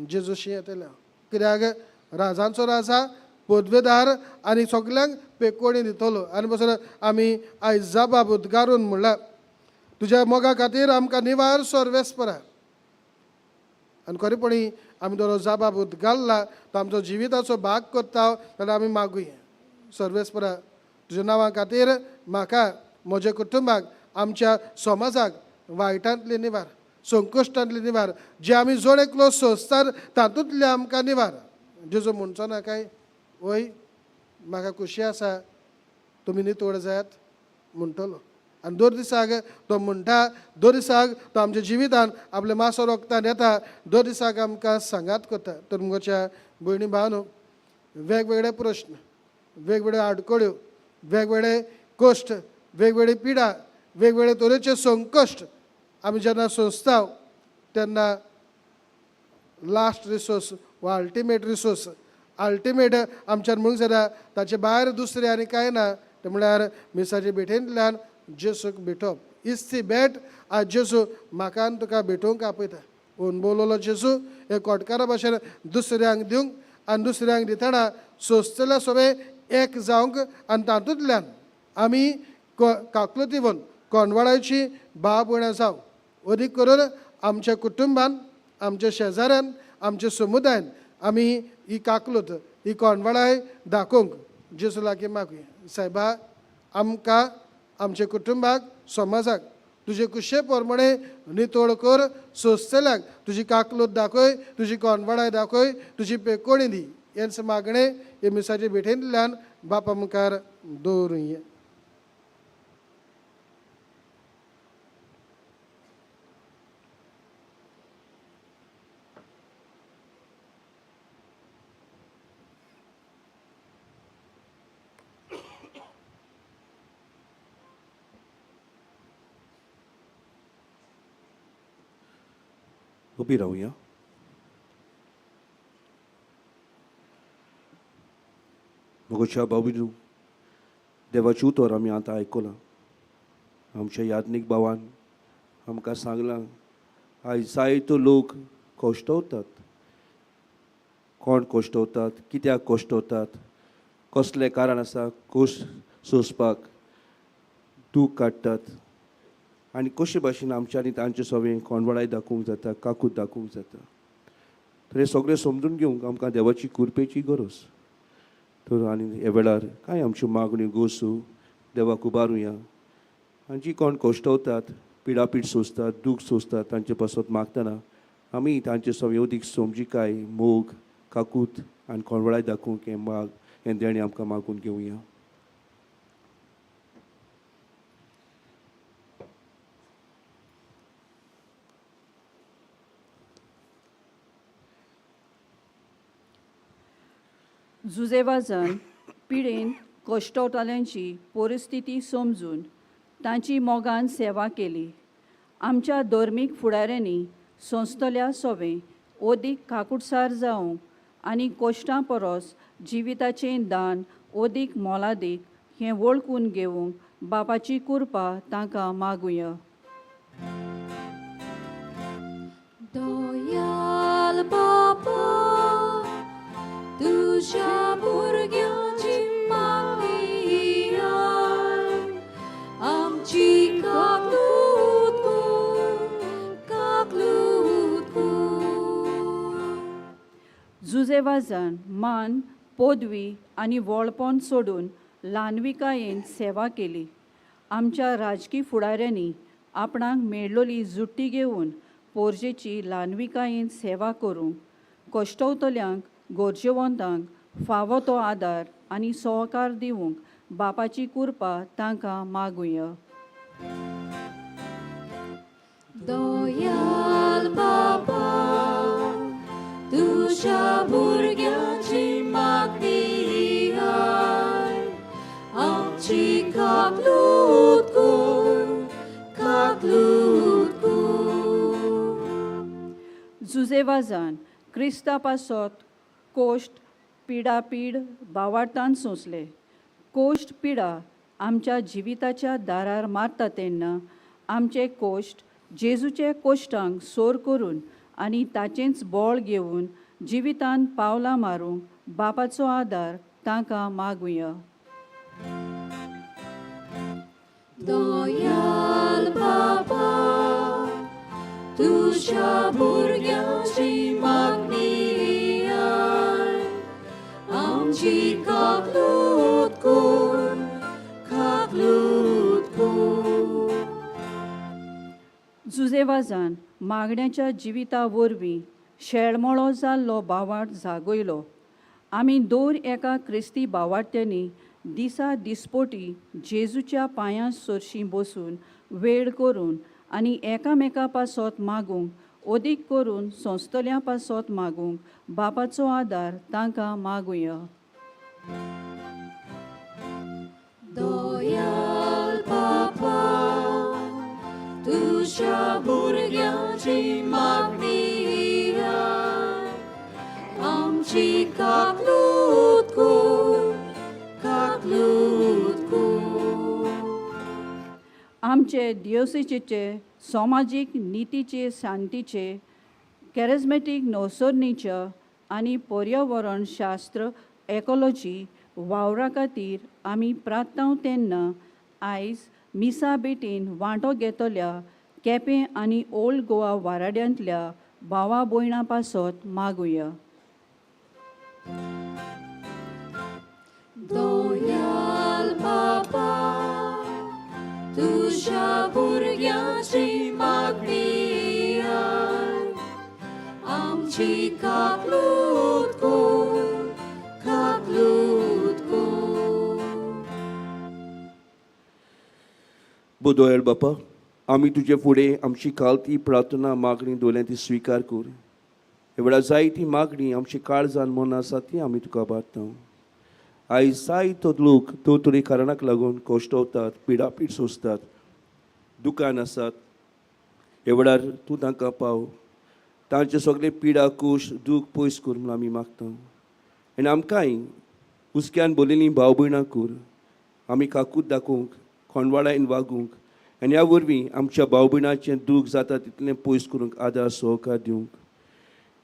S8: जेजूशी येतले हांव. कित्याक राजांचो राजा, पदवेदार आनी सगल्यांक पेकोणी दितलो. आनी बसून आमी आयज जबाब उद्गारून म्हणला, तुज्या मोगा खातीर आमकां निवार सर्वेस्परा. आनी खरेपणी आमी जर जबाब उद्गारला तो आमचो जिविताचो भाग करता जाल्यार आमी मागुया, सर्वेस्परा तुज्या नांवा खातीर म्हाका, म्हज्या कुटुंबाक, आमच्या समाजाक वायटांतली निवार, संकश्टांतली निवार, जे आमी जण एकलो सोंसतात तातूंतले आमकां निवार. जेजू म्हणचो ना काय, वय म्हाका खुशी आसा तुमी नितळ जायात म्हणटलो. आनी दर दिसाक तो म्हणटा, दर दिसाक तो आमच्या जिवितान आपल्या मासो रोगतान येता, दर दिसाक आमकां सांगात करता. तर म्हज्या भयणी भावनो, वेगवेगळे प्रश्न, वेगवेगळ्यो आडखळ्यो, वेगवेगळे कश्ट, वेगवेगळी पिडा, वेगवेगळे तरेचे संकश्ट आमी जेन्ना सोंसता तेन्ना लास्ट रिसोर्स वा अल्टिमेट रिसोर्स, अल्टिमेट आमच्यान म्हणूंक जाल्यार ताचे भायर दुसरें आनी कांय ना, तें म्हळ्यार मिसाचे भेटेंतल्यान जेजूक भेटप. हीच ती भेट आज जेजू म्हाका आनी तुका भेटोवंक आपयता. अणभवलेलो जेजू हे कोटकारा भाशेन दुसऱ्यांक दिवंक आनी दुसऱ्यांक दितना सोंसतल्या सगळे एक जावंक आनी तातूंतल्यान आमी काकलुती दिवन कोंडवाळाची भाव भयणां जावं अदीक करून आमच्या कुटुंबान, आमच्या शेजाऱ्यान, आमच्या समुदायान आमी ही काकलूत, ही कोंडवाळाय दाखोवंक जेजू लागीं मागुया. सायबा, आमकां, आमच्या कुटुंबाक, समाजाक तुजे कुशे प्रमाणे नितळ कर. सोंसतल्यांक तुजी काकलूत दाखय, तुजी कोंडवाडाय दाखय, तुजी पेकोणी दी. हेंच मागणें हे मिसाचे भेटेंतल्यान बापा मुखार दवरुया.
S4: उबी रावया. मोगोच्या बाबू, देवाचें उतर आमी आतां आयकलां. आमच्या याज्ञीक भावान आमकां सांगलां, आयज जायतो लोक कश्टवतात. कोण कश्टवतात, कित्याक कश्टवतात, कसलें कारण आसा कश्ट सोंसपाक, दूख काडटात आनी कशे भाशेन आमच्यांनी तांचे सवें कोंडवाडाय दाखोवंक जाता, काकूत दाखोवंक जाता. तर हें सगळें समजून घेवंक आमकां देवाची कृपेची गरज. तर आनी ह्या वेळार कांय आमच्यो मागण्यो गोसू देवाक उबारुया आनी जी कोण कश्टवतात, पिडापीड सोंसतात, दूख सोंसतात तांचे पासत मागतना आमी तांचे सवें अदीक समजिकाय, मोग, काकूत आनी कोंडवाडाय दाखोवंक हें माग हें देणें आमकां मागून घेवया.
S9: जुजेवाजान पिडेन कश्टवताल्यांची परिस्थिती समजून तांची मोगान सेवा केली. आमच्या धर्मीक फुडाऱ्यांनी संस्थल्या सोवें ओदीक काकुटसार जावंक आनी कश्टां परस जिविताचें दान ओदीक मोलादीक हें वळखून घेवंक बापाची कृपा तांकां मागुया.
S3: दयाल बापा, तुज्या भुरग्यांची मागणी आयक, आमची काकलूत कर, काकलूत कर.
S9: जुजेवाजान मान, पदवी आनी वळपण सोडून ल्हानविकायेन सेवा केली. आमच्या राजकी फुडाऱ्यांनी आपणाक मेळ्ळोली जुट्टी घेवन पोरजेची ल्हानविकायेन सेवा करूंक, कश्टवतल्यांक, गरजेवंतांक फावो तो आदार आनी सहकार दिवंक बापाची कृपा तांकां मागुया.
S3: दयाल बापा, तुज्या भुरग्यांची मागणी आयक, आमची काकलूत कर, काकलूत कर.
S9: जुजेवाजान क्रिस्ता पासत कोश्ट पिडापीड बावार्तान सोंसले. कोश्ट पिडा आमच्या जिविताच्या दारार मारता तेन्ना आमचे कोश्ट जेजूचे कोश्टांक सोर करून आनी ताचेंच बळ घेवन जिवितान पावलां मारूंक बापाचो आदार तांकां मागुया.
S3: दयाल बापा, तुज्या भुरग्यांची मागणी आयक, आमची काकलूत कर, काकलूत कर.
S9: जुजेवाजान मागण्याच्या जिविता वरवीं शेळमळो जाल्लो बावाट जागयलो. आमी दर एका क्रिस्ती बावाट्यांनी दिसा दिसपोटी जेजूच्या पांयां सरशीं बसून वेळ करून आनी एकामेका पासत मागूंक, अदीक करून संस्थल्या पासत मागूंक बापाचो आदार तांकां मागुया.
S3: दयाल बापा, तुज्या भुरग्यांची मागणी आयक, आमची काकलूत कर, काकलूत कर.
S9: आमचे दियोसेचीचे समाजीक नितीचे शांतीचे कॅरिज्मेटीक नवसरणीच्या आनी पर्यावरण शास्त्र एकॉलॉजी वावरा खातीर आमी प्रार्थना तेन्ना आयज मिसा भेटीन वांटो घेतल्या केपें आनी ओल्ड गोवा वाराड्यांतल्या भावा भयणां पासत मागुया.
S3: दोयाल बापा तुज्या भुरग्याची मागणी आयक आमची काकलूत कोर काकलूत कोर.
S4: बोदोयल बापा, आमी तुजे फुडें आमची कालती प्रार्थना मागणी दवरल्या ती स्विकार कर. हे वेळार जायती मागणी आमची काळजान मन आसा ती आमी तुका बारता. आयज जायतो लोक तोतरे कारणाक लागून कश्टवतात, पिडापीड सोंसतात, दुकान आसात. हे वेळार तूं तांकां पाव, तांचे सगळे पिडा कूश दूख पयस कर म्हूण आमी मागता. आनी आमकांय हुसक्यान बोलिल्लीं भाव भयणां कर, आमी काकूत दाखोवंक, कोंडवाडायन वागूंक आनी ह्या वरवीं आमच्या भाव भयणाचें दूख जाता तितलें पयस करूंक आदार सहकार दिवंक,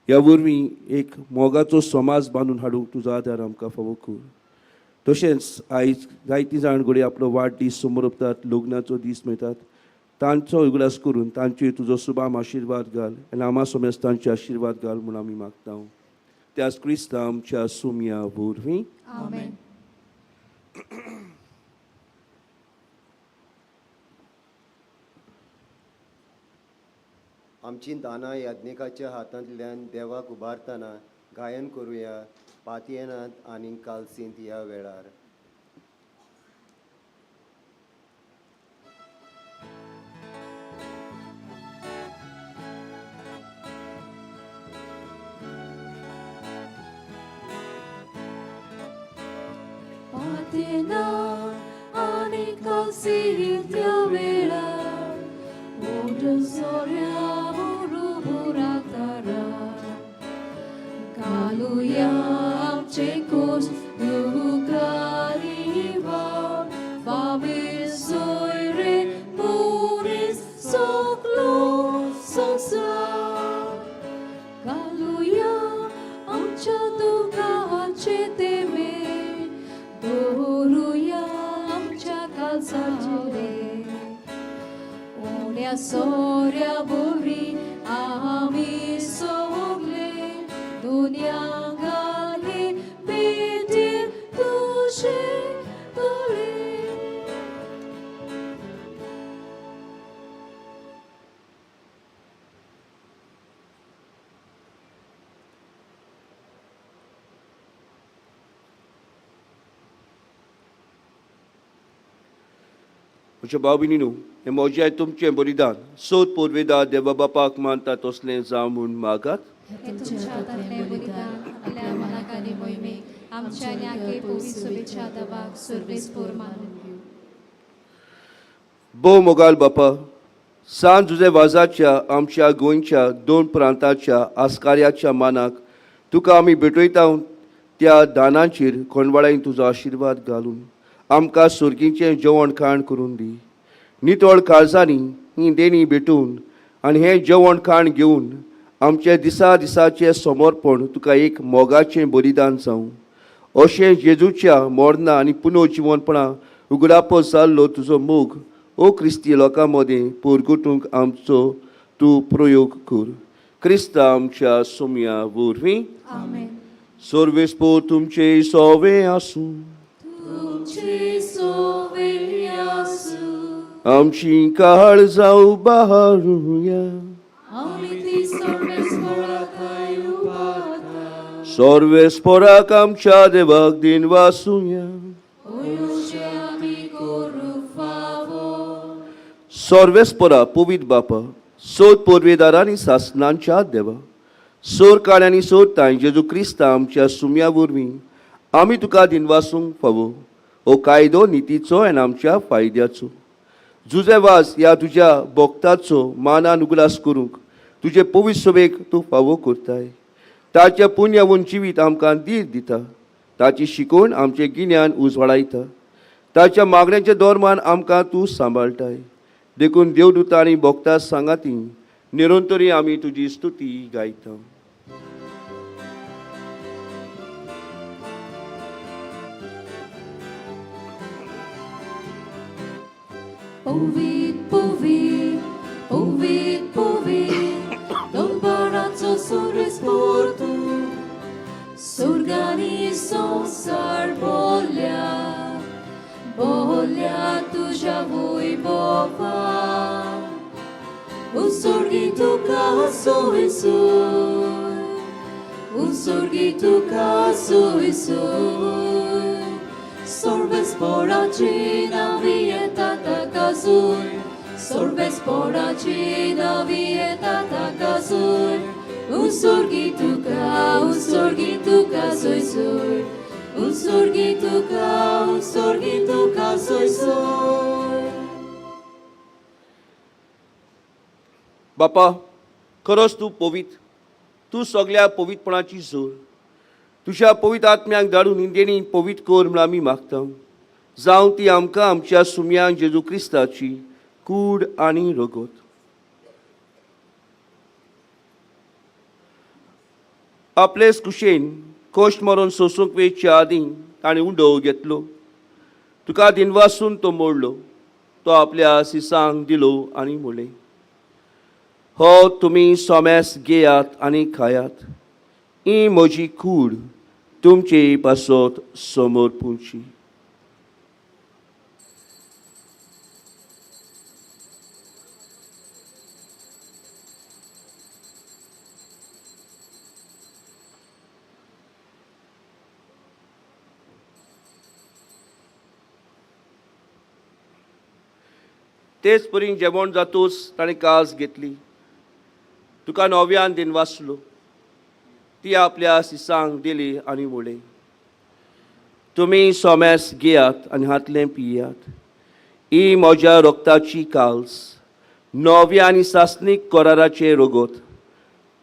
S4: ह्या वरवीं एक मोगाचो समाज बांदून हाडूंक तुजो आदार आमकां फावो कर. तशेंच आयज जायतीं जाण घडये आपलो वाडदीस समरपतात, लग्नाचो दीस मेळटात, तांचो उगडास करून तांचेर तुजो सुबाम आशिर्वाद घाल आनी आमा समेज तांचे आशिर्वाद घाल म्हूण आमी मागता. त्याच क्रिस्ता आमच्या सुमया वरवीं.
S3: आमेन.
S2: आमची दानां याज्ञिकाच्या हातांतल्यान देवाक उबारतना गायन करुया पातयेनात आनी कालसींत ह्या वेळार.
S3: पातेना आनी कालसींत त्या वेळार ओड सोऱ्या बुरुबुरातारा घालुया आमचे कोस दुकानी वाव फामील सोयरे मनीस सगलो संवसार घालुया आमच्या दुखाचे तेमे दवरुया आमच्या काळजाचेर उण्या सोऱ्या बोरी आमी सगले दुनिया घाली बेटीर तुजे तोळे.
S4: म्हज्या भाव भयणीनू, हें म्हजें तुमचें बलिदान सोद पुर्वेदा देवा बापाक मानता तसलें जावं म्हूण मागात.
S3: हे तुमच्या हातांतलें बलिदान आपल्या मनाक आनी मोहिमेक आमच्या आनी आगे पवित्र शुभेच्छा दवाक सुरवेस पोर मानून घेवं.
S4: भोव मोगाल बापा, सान जुजे वाजाच्या आमच्या गोंयच्या दोन प्रांताच्या आस्कार्याच्या मानाक तुका आमी भेटयता त्या दानाचेर कोंडवाळायन तुजो आशिर्वाद घालून आमकां सुर्गीचें जेवण खाण करून दी. नितळ काळजांनी ही देणी भेटून आनी हें जेवण खाण घेवन आमचें दिसा दिसाचें समर्पण तुका एक मोगाचें बलिदान जावं. अशें जेजूच्या मरणां आनी पुनर्जिवनपणा उगडापो जाल्लो तुजो मोग ओ क्रिस्ती लोकां मदें पोरगुटूंक आमचो तूं प्रयोग कर. क्रिस्ता आमच्या सोम्या वरवीं.
S3: आमेन.
S4: सर्वेस्पोर तुमचे सोवे आसूं.
S3: तुमचे सोवे आसूं.
S4: आमची काळजां बहारुया.
S3: आमी ती सर्वेस्पोराक उबारता.
S4: सर्वेस्पोराक आमच्या देवाक दिन वासुया.
S3: ओयोचे आमी करूंक फावो.
S4: सर्वेस्पोरा पवित्र बापा, सोद पुर्वेदारांनी सासणांच्या देवा, सोर काळ्यांनी सोदताय जेजू क्रिस्ता आमच्या सुम्या वरवीं आमी तुका दिनवासूंक फावो. हो कायदो नितीचो आनी आमच्या फायद्याचो. जुजे वास ह्या तुज्या भक्ताचो मानान उगडास करूंक तुजे पवित्र सभेक तूं फावो करताय. ताच्या पुण्यावून जिवीत आमकां धीर दिता, ताची शिकवण आमचें गिन्यान उजवाडायता, ताच्या मागण्यांच्या दरम्यान आमकां तूं सांबाळटाय. देखून देवदूता आनी भक्ता सांगाती निरंतरी आमी तुजी स्तुती गायता.
S3: पवित पवित पवित पवित दोनपाराचो सोर्वेस्पोर तूं सुर्गानी संवसार बोल्या बोल्या तुज्या वैभवान उस्वर्गी तुका सोय सोय उस्वर्गी तुका सोय सोय सोर्वेस्पोराची नावी येता ताका जोय सोर्वेस्पोराची नावी येता ताका जोय उस्वर्गी तुका उस्वर्गी तुका सोय सोय उस्वर्गी तुका उस्वर्गी तुका सोय सोय.
S4: बापा, खरोच तूं पवित्र, तूं सगल्या पवित्रपणाची जोर. तुज्या पवित्र आत्म्याक धाडून इंदेणी पवित्र कर म्हूण आमी मागता. जावं ती आमकां आमच्या सुम्यान जेजू क्रिस्ताची कूड आनी रगत. आपलेच कुशेन कश्ट मरून सोसूंक वेच्या आदीं ताणें उंडो घेतलो, तुका दिनवासून तो मोडलो, तो आपल्या सिसांक दिलो आनी म्हणलें, हो तुमी सोमेस घेयात आनी खायात, ही म्हजी कूड तुमचे पासत समर्पुची. तेच परी जेवण जातूच ताणें कास घेतली, तुका नव्यान दिन वाचलो, ती आपल्या सिसांक दिली आनी म्हणलें, तुमी सोमेस घेयात आनी हातलें पियात, ही म्हज्या रक्ताची काल्स, नव्या आनी सासणीक कराराचें रगत,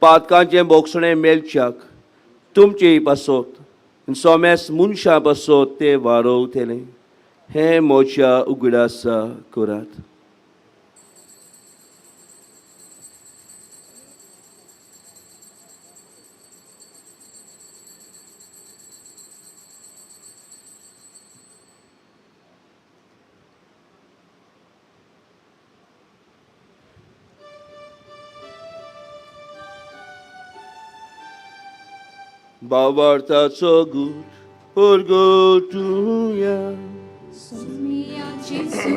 S4: पातकांचें बोगसणें मेळच्याक तुमचे पासत सोमेस मनशां पासत तें वारोवतलें. हें म्हज्या उगडासा करात. बाबार्थाचो गूट परगटुया.
S3: सुमिया जेजू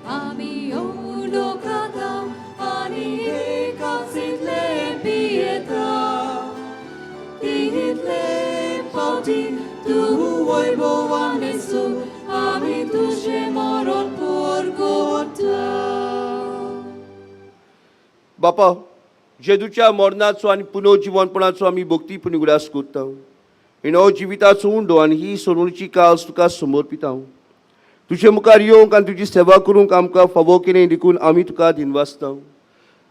S3: आमी उंडो खाता आनी एकाच इतले पियेता, तितले फावटी तूं वैभवान येसू आमी तुजें मरण परगटा.
S4: बापा, जेजूच्या मरणाचो आनी पुनर्जिवनपणाचो आमी भक्तीपूर्ण उगडास करता. ह्या जिविताचो उंडो आनी ही सोडवणुची काल्स तुका समर्पिता. तुजे मुखार येवंक आनी तुजी सेवा करूंक आमकां फावो केलें देखून आमी तुका दिनवासता.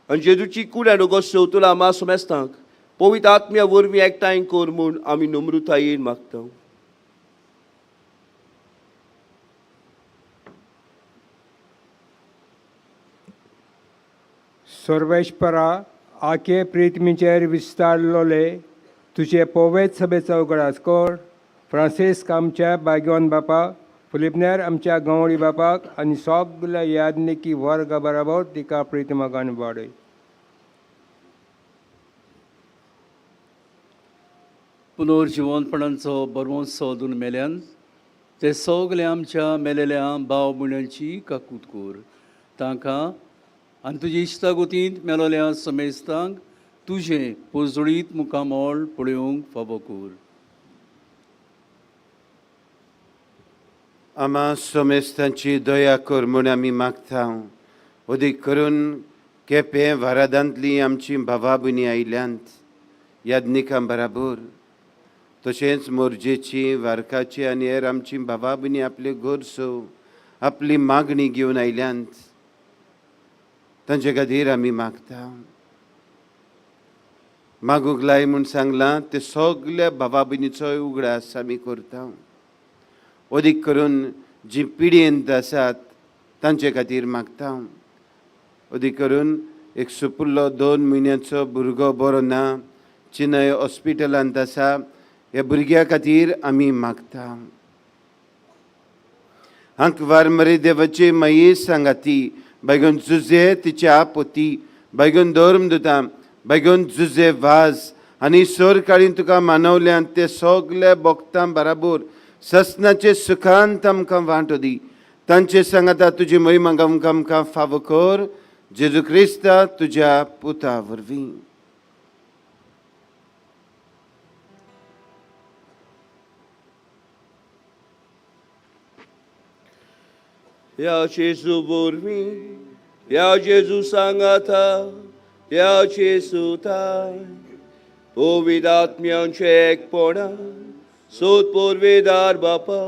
S4: आनी जेजूची कूड आनी रगत सेवतलो आमा समेस्तांक पवित्र आत्म्या वरवीं एकठांय कर म्हूण आमी नम्रतायेन मागता.
S10: सर्वेस्परा आखे प्रिथमीचेर विस्तारलोले तुजे पोवेत सभेचो उगडास कर. फ्रांसिस्क आमच्या भाग्यवान बापा, फिलिपनेर आमच्या गंवळी बापाक आनी सगल्या याज्ञिकी वर्गा बराबर तिका प्रितमगान वाडय.
S11: पुनर्जिवनपणाचो बरवंसो दोन मेल्यान ते सगळे आमच्या मेलेल्या भाव भयणांची काकूत कर. तांकां आनी तुजे इश्टागोतींत मेलोल्या समेस्तांक तुजें पोजडीत मुखामळ पळोवंक फावो कर.
S12: आमा सोमेस्तांची दया कर म्हूण आमी मागता. अदीक करून केपें वारादांतलीं आमची भावा भयणी आयल्यांत याज्ञिकां बराबर, तशेंच मोरजेची वारकाची आनी हेर आमची भावा भयणी आपले गरजो आपली मागणी घेवन आयल्यांत, तांचे खातीर आमी मागता. मागूंक लाय म्हूण सांगलां ते सगल्या भावा भयणीचोय उगडास आमी करता. अदीक करून जी पिडयेंत आसात तांचे खातीर मागता. अदीक करून एक सुपुल्लो 2 म्हयन्याचो भुरगो बरो ना, चेन्नय हॉस्पिटलांत आसा, ह्या भुरग्या खातीर आमी मागता. आंकवार मरे देवाचे माये सांगाती बायगून जुजे तिच्या पोती, बायगून धर्मदुतां, बायगून जुजे वाज आनी सरकाळीन तुका मानवल्यान ते सगल्या भक्तां बराबर ससनाचे सुखांत आमकां वांटो दी. तांचे सांगाता तुजी महिमा गावंक आमकां फावो कर, जेजू क्रिस्ता तुज्या पुता वरवीं.
S4: ह्या जेजू वरवीं, ह्या जेजू सांगाता, ह्या जेजू ताय पवित्र आत्म्यांचें एकपणा सोद पोरवेदार बापा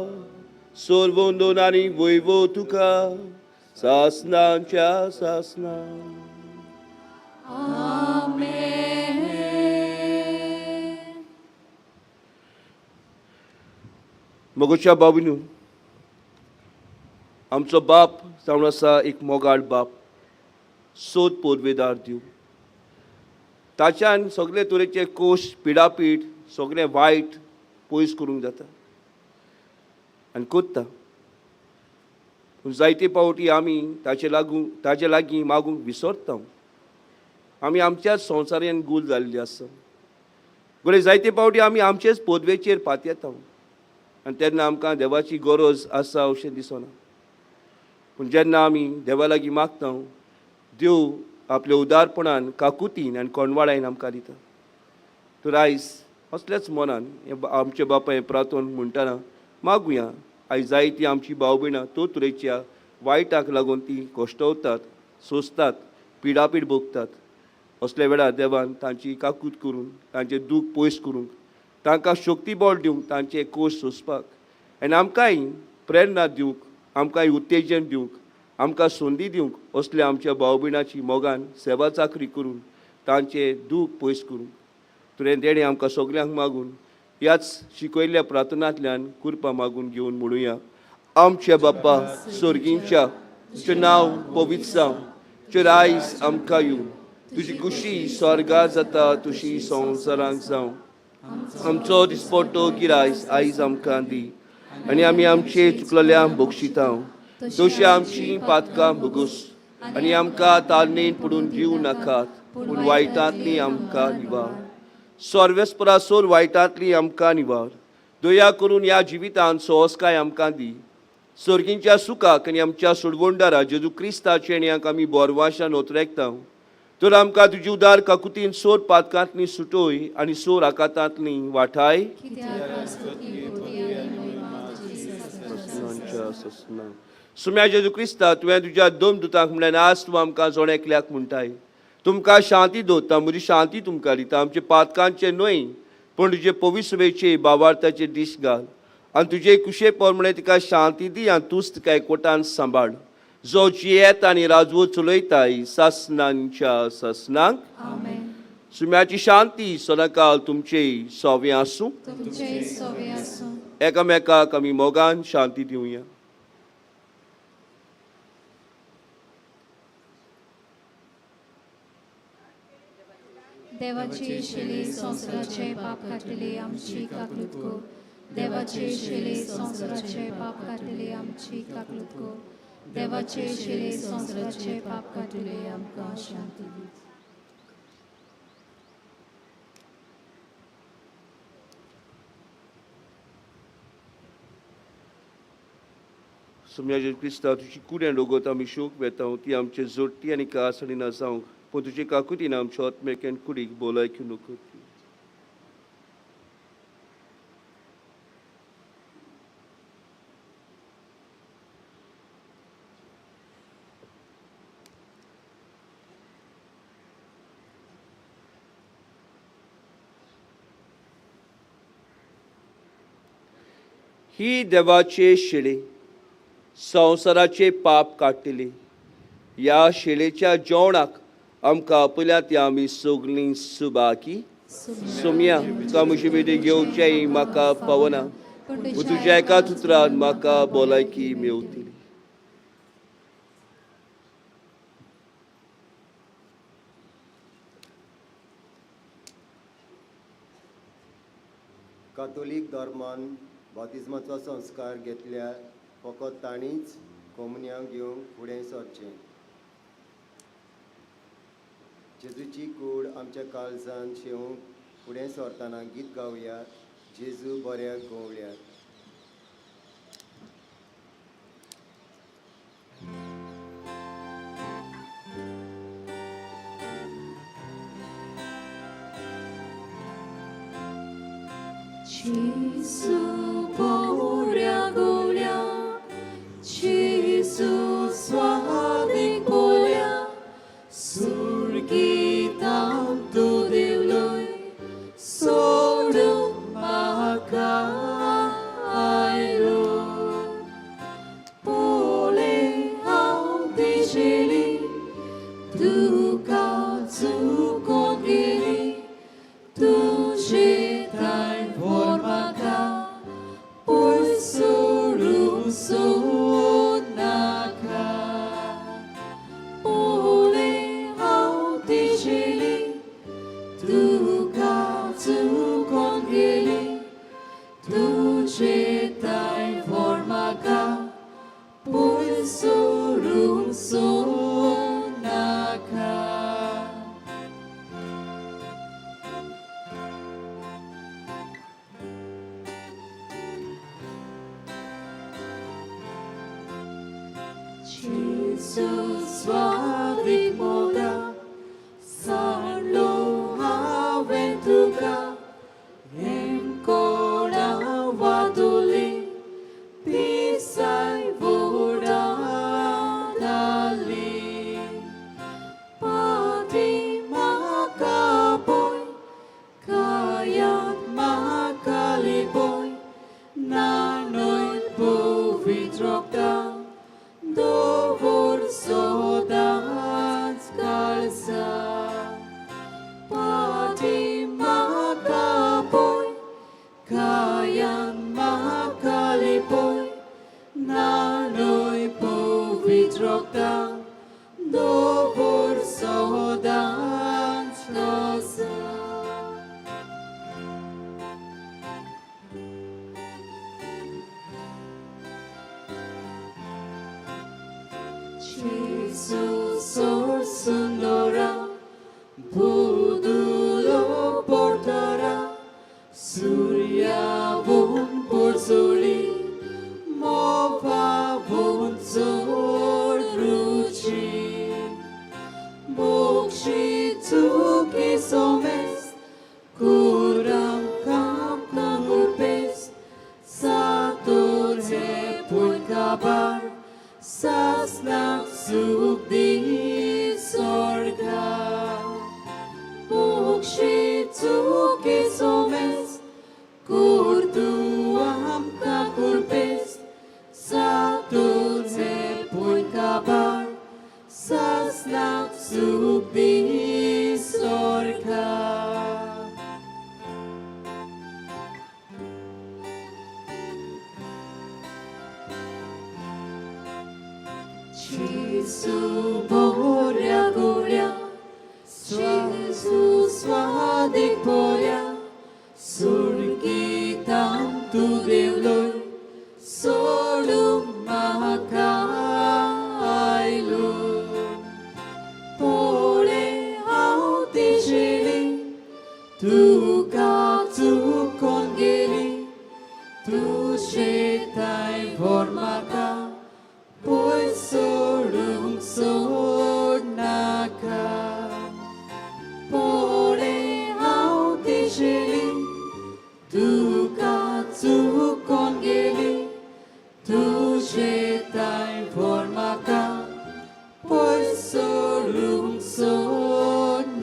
S4: सोरवंदोन आनी वैवो तुका सासनांच्या सासना.
S3: आमेन.
S4: मोगोच्या बाबीनू, आमचो बाप जावन आसा एक मोगाळ बाप, सोद पोरवेदार दिव. ताच्यान सगळे तरेचे कोश पिडापीड सगळें वायट पयस करूंक जाता आनी कोत्ता. पूण जायते पावटी आमी ताचे लागीं मागूंक विसरता. आमी आमच्याच संवसारान गूल जाल्ली आसा. घडये जायते पावटी आमी आमचेच पदवेचेर पातयेता आनी तेन्ना आमकां देवाची गरज आसा अशें दिसना. पूण जेन्ना आमी देवा लागीं मागता, देव आपल्या उदारपणान, काकुतीन आनी कोणवाळायन आमकां दिता. तर आयज असल्याच मनान हे आमचे बापाय प्रार्थन म्हणटना मागुया. आयज जायती आमची भाव भयणां तो तरेच्या वायटाक लागून ती कश्टवतात, सोंसतात, पिडापीड भोगतात. असल्या वेळार देवान तांची काकूत करून तांचें दूख पयस करूंक, तांकां शक्ती बळ दिवंक, तांचे कोश सोंसपाक आनी आमकांय प्रेरणा दिवंक, आमकांय उत्तेजन दिवंक, आमकां संदी दिवंक असल्या आमच्या भाव भयणाची मोगान सेवा चाकरी करून तांचें दूख पयस करूंक तुवें देणें आमकां सगल्यांक मागून ह्याच शिकयल्ल्या प्रार्थनांतल्यान कृपा मागून घेवन म्हणुया. आमच्या बाप्पा सोर्गींच्या, तुजें नांव पवित्र जावं, तुजें रायज आमकां येवं, तुजी खुशी स्वर्गा जाता तुशी संवसारांक जावं. आमचो दिसपट्टो गिरायस आयज आमकां दी आनी आमी आमचे चुकलेल्या बक्षिता तशी आमची पातकां भोगोस आनी आमकां तारणेन पडून दिवं नाकात, पूण वायटांतली आमकां निवार. सर्वेस्परा सोर वायटांतली आमकां निवार. दया करून ह्या जिवितांत सोंसकाय आमकां दी. सर्गींच्या सुखाक आनी आमच्या सोडवणदारा जेजू क्रिस्ताचे आनी आमी बोरवाशान ओतरेकता. तर आमकां तुजी उदार काकुतीन सोर पातकांतली सुटोय आनी सोर आकातांतली वाठाय. सुम्या जेजू क्रिस्ता, तुवें तुज्या दोन दुतांक म्हणल्यार आज तूं आमकां जोण एकल्याक म्हणटाय, तुमकां शांती दवरता, म्हजी शांती तुमकां दिता. आमचे पातकांचे न्हय पूण तुजे पविसवेचे बावार्थाचे दीस घाल आनी तुजे कुशे प्रमाणे तिका शांती दी आनी तूंच तिका एकवटान सांबाळ, जो जियेत आनी राजवट चलयताय सासनांच्या सासनांक. सुम्याची शांती सदांकाल तुमचे सोवे आसूं. एकामेकाक आमी मोगान शांती दिवया.
S3: देवाची शिले संवसाराचे पाप काडटले आमची काकलूत कर. देवाचे शिले संवसाराचे पाप काडटले आमची काकलूत कर. देवाचे शिले संवसाराचे पाप काडटले आमकां शांती दी.
S4: सुम्या जेजू क्रिस्ता, तुजी कुड्यां लोगोत आमी शोक वेता ती आमचे जोडटी आनी कास आनी ना जावंक, पूण तुजे काकुतीन आमच्या आत्म्याक आनी कुडीक भलायकी नको. ही देवाचे शिळे संवसाराचे पाप काडटली. ह्या शिळेच्या जेवणाक आमकां आपयल्या ती आमी सगळीं सुबाकी. सोम्या, तुका म्हजी बेटी घेवचें म्हाका पावना, पूण तुज्या एकाच उतरान म्हाका भलायकी मेवतली.
S2: कातोलीक धर्मान बातिज्माचो संस्कार घेतल्यार फकत तांणीच कोमुनियांव घेवंक फुडें सरचें. जेजूची कूड आमच्या काळजान शेवंक फुडें सरतना गीत गावया जेजू बऱ्याक गोवल्यात.
S3: जेजू बऱ्या गोवल्या, जेजू स्वादीक बोल्या, सुर्गीतां तूं देवलोय सोडूंक म्हाका आयलो. पळय हांव दिशेली तुका चुकोन गेली, तुजें ठांय व्हर म्हाका पयस सोडूंक सोदनाका. पळय हांव दिशेली तुका चुकोन गेली, तुजें ठांय व्हर म्हाका पयस सोडूंक सोदनाका. जेजू स्वादीक मोगा, सांडलो हांवें तुका, हेमकोणा वादुली पिसाय वोडा धाली. पाटी म्हाका पळय, कायात म्हाका लिपय, न्हाणय पवित्र रगतान दवर सदांच काळजान. पाटी म्हाका पळय, कायान म्हाका लिपय, न्हाणय पवित्र रगतान दवर सदांच काळजान. जेजू सोर सुंदरा, बुदुलो पोर्तरा, सुर्यावून पोरसोली, मोवावून चड रुची. मोक्षी चुकी सोमेस, कुराम कामकां गुरपेस, सातोचे पूण काबार, सासनाक सूख दी स्वर्गा. मोक्षी चुकी सोमेस, कुर्तू आमकां कुरपेस, सातोचे पूण काबार, सासनाक सूख दी स्वर्गा. जेजू बऱ्या गोऱ्या, जेजू स्वादीक बऱ्या, सुर्गीतां तूं देवलोय सोडूंक म्हाका आयलो. पळय हांव तिशेली तुका चुकोन गेली, तुजें ठांय व्हर म्हाका पयस सोडूंक सोदनाका. पळय हांव तिशेली तुका चुकोन गेली, तुजें ठांय व्हर म्हाका पयस सोडूंक सोदनाका.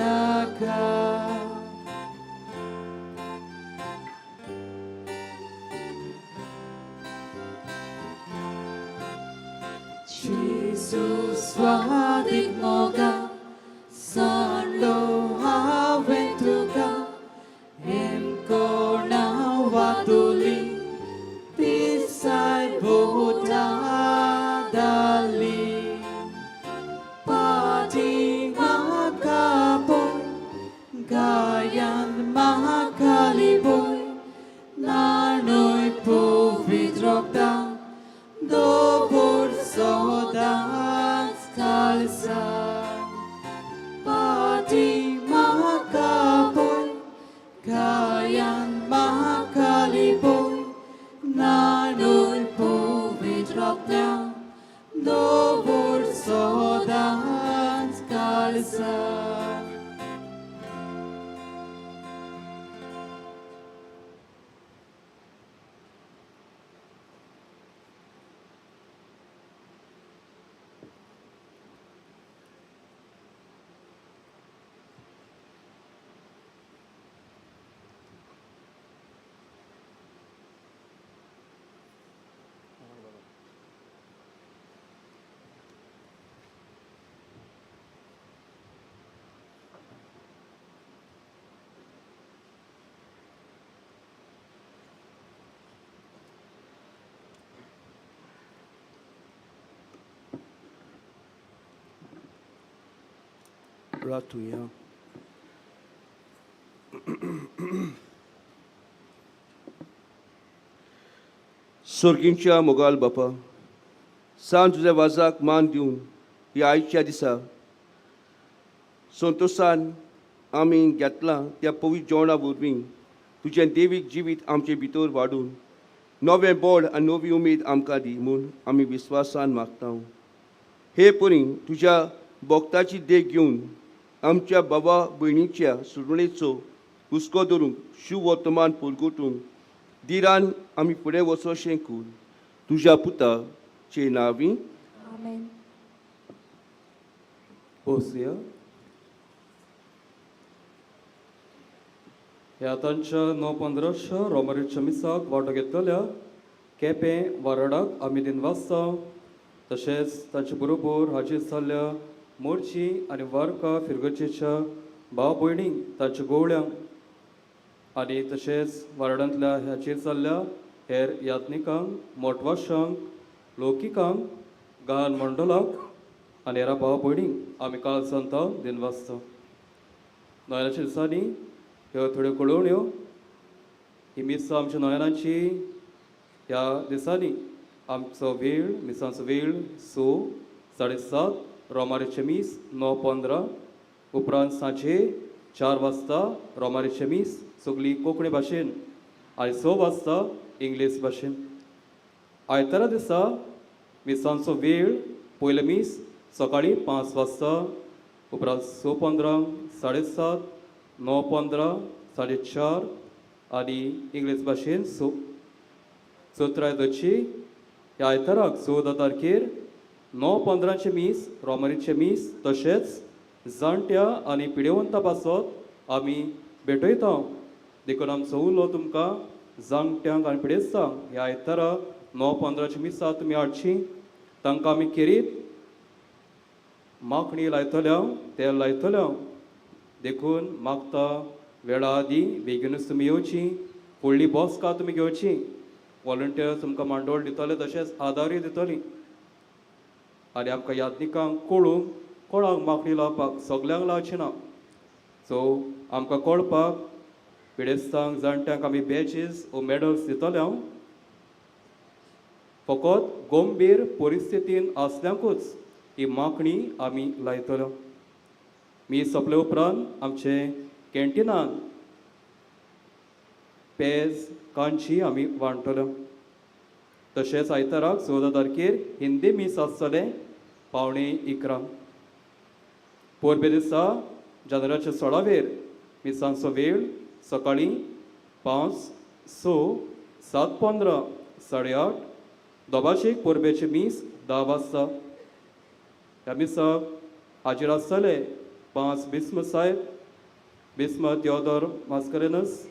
S3: जेजू स्वादीक मोगा, सांडलो हांवें तुका, हेमकोणा वादुली पिसाय बोटा धाली. पाटी म्हाका
S7: काळजाक.
S4: रातुया. सोर्गींच्या मोगाल बापा, सांज तुज्या वाजाक मान दिवन ह्या आयच्या दिसा संतोशान आमी घेतलां त्या पवित्र जेवणा वरवीं तुजें देवीक जिवीत आमचे भितर वाडून नवें बळ आनी नवी उमेद आमकां दी म्हूण आमी विस्वासान मागता. हे परी तुज्या भक्ताची देख घेवन आमच्या बाबा भयणीच्या सुरणेचो हुस्को धरूंक शुवर्तमान पुरगुटूंक दिरान आमी फुडें वचोशें कूर तुज्या पुताचे नांवी.
S3: आमेन.
S5: बसया. ह्या तांच्या 9:15 रोमरीच्या मिसाक वांटो घेतलेल्या केपें वारडाक आमी दिनवासता. तशेंच तांचे बरोबर हाजीर जाल्ल्या मोर्ची आनी वारका फिरगर्जेच्या भाव भयणींक, तांच्या गोवळ्यांक आनी तशेंच वारडांतल्या हाजीर जाल्ल्या हेर यात्निकांक, मोटवाशांक, लोकिकांक, गान मंडळाक आनी हेरा भाव भयणींक आमी काल सांगता दिनवासता. नोयनाच्या दिसांनी ह्यो थोड्यो कळोवण्यो. ही मिसां आमच्या नोयनाची ह्या दिसांनी आमचो वेळ, मिसांचो वेळ 6, 7:30, रोमारीचें मीस 9:15, उपरांत सांजे 4 वाजता रोमारीचें मीस सगळी कोंकणी भाशेन आनी 6 वाजता इंग्लीश भाशेन. आयतारा दिसा मिसांचो वेळ पयलें मीस सकाळीं 5 वाजता, उपरांत 6:15, 7:30, 9:15, 4:30 आनी इंग्लीश भाशेन 6. 17 दची ह्या आयताराक 14 तारखेर 9:15 मीस, रोमरीचें मीस, तशेंच जाणट्या आनी पिडेवंता पासत आमी भेटयता. देखून आमचो उलो तुमकां जाणट्यांक आनी पिडेस्तांक ह्या आयतारा 9:15 मिसां तुमी हाडची. तांकां आमी खेरीत माखणी लायतल्या, तेल लायतल्या. देखून मागता वेळा आदीं बेगीनूच तुमी येवची. फुडली बसका तुमी घेवची. वॉलंटियर्स तुमकां मांडवळ दितले, तशेंच आदारूय दितली. आनी आमकां यात्निकांक कळूंक कोणाक माखणी लावपाक, सगल्यांक लावची ना. सो आमकां कळपाक पिडेस्तांक, जाणट्यांक आमी बॅजीस ओ मॅडल्स दितले. हांव फकत गंभीर परिस्थितीन आसल्यांकूच ही माखणी आमी लायतले. मी सोंपले उपरांत आमचे कॅन्टिनान पेज, कांची आमी वांटतले. तशेंच आयताराक 14 तारखेर हिंदी मीस आसतलें 10:45. परबे दिसा जानेराच्या 16वेर मिसांचो वेळ सकाळीं 5, 6, 7:15, 8:30. दोबाशीक परबेचें मीस 10 वाजता. ह्या मिसाक हाजीर आसतले 5 बिस्म साहेब, बिस्म तियोदोर मास्करेनस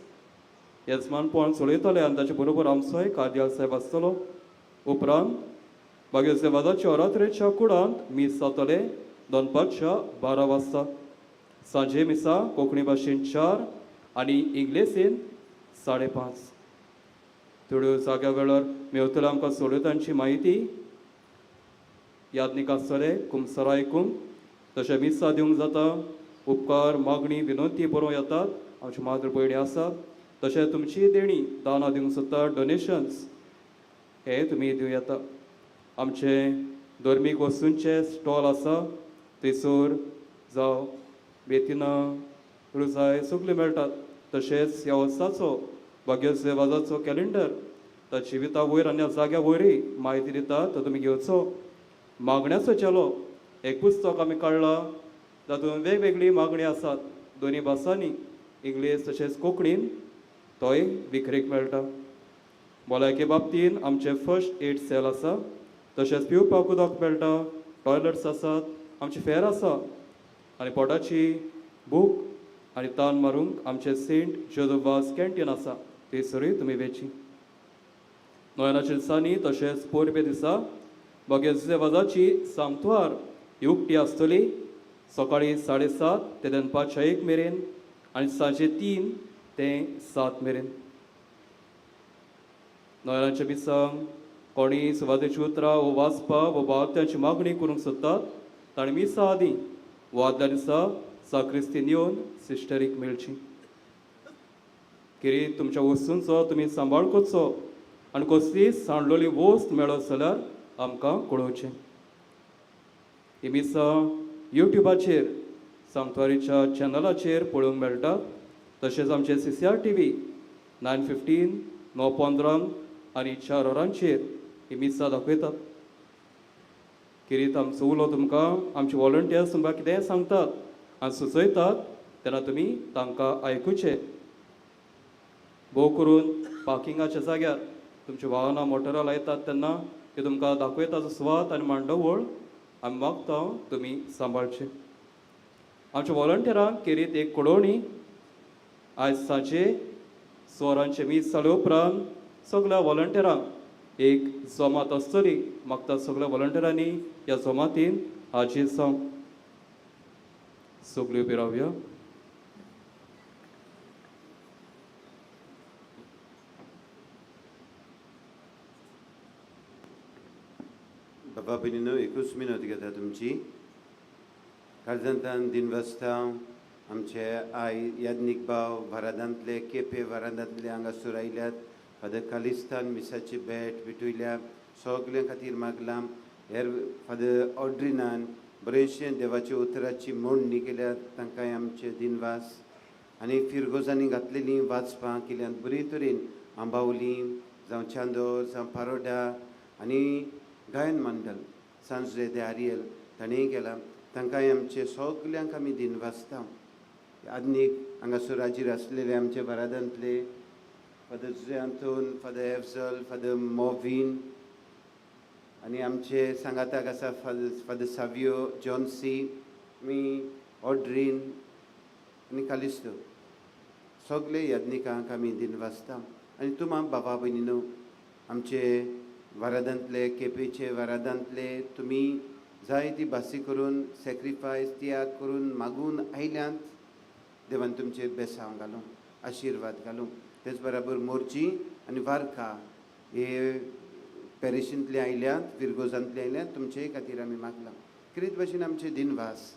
S5: येजमानपण चलयतले आनी ताचे बरोबर आमचोय कार्दियाल साहेब आसतलो. उपरांत मागीर सेवादाच्या ओरात्रेच्या कुडांत मीस जातलें दनपारच्या 12 वाजता. सांजे मिसा कोंकणी भाशेन 4 आनी इंग्लिशीन 5:30. थोड्यो जाग्या वेळार मेवतले आमकां सोडयतांची म्हायती. यादनीक आसतले कुमसर आयकूंक, तशें मिसां दिवंक जाता. उपकार, मागणी, विनंती बरोवंक येतात. आमची माद्र भयणी आसा. तशें तुमची देणी दानां दिवंक सोदता, डोनेशन्स हे तुमी दिवं येता. आमचे धर्मीक वस्तूंचे स्टॉल आसा, थंयसर जावं बेतिनां, रुजाय सगळ्यो मेळटात. तशेंच ह्या वर्साचो भाग्य वाजाचो कॅलेंडर ताची जिविता वयर आनी ह्या जाग्या वयरय म्हायती दिता, तो तुमी घेवचो. मागण्याचो चेलो एक पुस्तक आमी काडलां. तातूंत वेगवेगळी मागणी आसात दोनी भासांनी, इंग्लीश तशेंच कोंकणीन, तोय विक्रेक मेळटा. भलायके बाबतीन आमचें फर्स्ट एड सेल आसा, तशेंच पिवपाक उदक मेळटा, टॉयलट्स आसात, आमचें फेर आसा आनी पोटाची भूक आनी तान मारूंक आमचें सेंट जोजफ वाज कॅन्टीन आसा, थंयसरूय तुमी वेची. नोयनाच्या दिसांनी तशेंच पोरबे दिसा बगेर वाजाची सांगतवार ही उक्ती आसतली सकाळीं 7:30 ते दनपारच्या 1 मेरेन आनी सांजे 3 ते 7 मेरेन. नोयनाच्या मिसांक कोणी सुवातेची उतरां वो वाचपाक वो बावत्यांची मागणी करूंक सोदतात ताणें मिसा आदीं वो आदल्या दिसा साक्रिस्तीन येवन सिस्टरीक मेळची. किरी तुमच्या वस्तूंचो तुमी सांबाळ करचो आनी कसलीय सांडलोली वस्त मेळत जाल्यार आमकां कळोवचें. ही मिसां युट्युबाचेर सांगत्वारीच्या चॅनलाचेर पळोवंक मेळटा, तशेंच आमचे CCR TV 9:15, 9:15 आनी 4 वरांचेर ही मिसां दाखयतात. किरीत आमचो उलो तुमकां आमचे वॉलंटियर्स तुमकां कितेंय सांगतात आनी सुचयतात तेन्ना तुमी तांकां आयकुचें. भोव करून पार्किंगाच्या जाग्यार तुमची वाहनां मोटरां लायतात तेन्ना ती तुमकां दाखयता जो सुवात आनी मांडवळ आमी मागता तुमी सांबाळचे. आमच्या वॉलंटियरांक केरीत एक कळोवणी, आयज सांजे 6 वरांचें मीस जाले उपरांत सगळ्या वॉलंटियरांक एक जमात आसतली. मागता सगळ्या वॉलंटियरांनी ह्या जमातीन हाजीर जावं. सगळ्यो उबी रावया.
S12: बाबा भयणीनो, एकूच मिनत घेता तुमची. काळजांतान दिनवासता आमचे आई याज्ञीक भाव वारादांतले, केपे वारादांतले हांगासर आयल्यात. फादर खालिस्तान मिसाची भेट भेटयल्या, सगल्यां खातीर मागलां. हेर फादर ऑड्रिनान बरेचशें देवाच्या उतराची मोडणी केल्या, तांकांय आमचे दिनवास. आनी फिरगोजांनी घातलेलीं वाचपां केल्यात बरे तरेन, आंबावली जावं चांदोर जावं पारोडा आनी गायन मंडळ सांजे दे आरियल ताणेंय केलां, तांकांय आमचे सगल्यांक आमी दिनवासता. आदनीक हांगासर हाजीर आसलेले आमचे वारादांतले father Jose Anton, father Efzal, father Movin आनी आमचे सांगाताक आसा फादर सावियो, जॉन्सी, मी ऑड्रीन आनी कालिस्तो, सगळे याज्ञिकांक आमी दिनवासता. आनी तुमा बाबा भयणीनो, आमचे वारादांतले, केपेचे वारादांतले तुमी जायती भासी करून सॅक्रिफायस त्याग करून मागून आयल्यांत. देवान तुमचेर बेसांव घालूं, आशिर्वाद घालूं. तेच बराबर मोरजी आनी वारका हे पॅरिशींतले आयल्यात, फिरगोजांतले आयल्यात, तुमचे खातीर आमी मागलां. क्रीत भाशेन आमचे दिनवास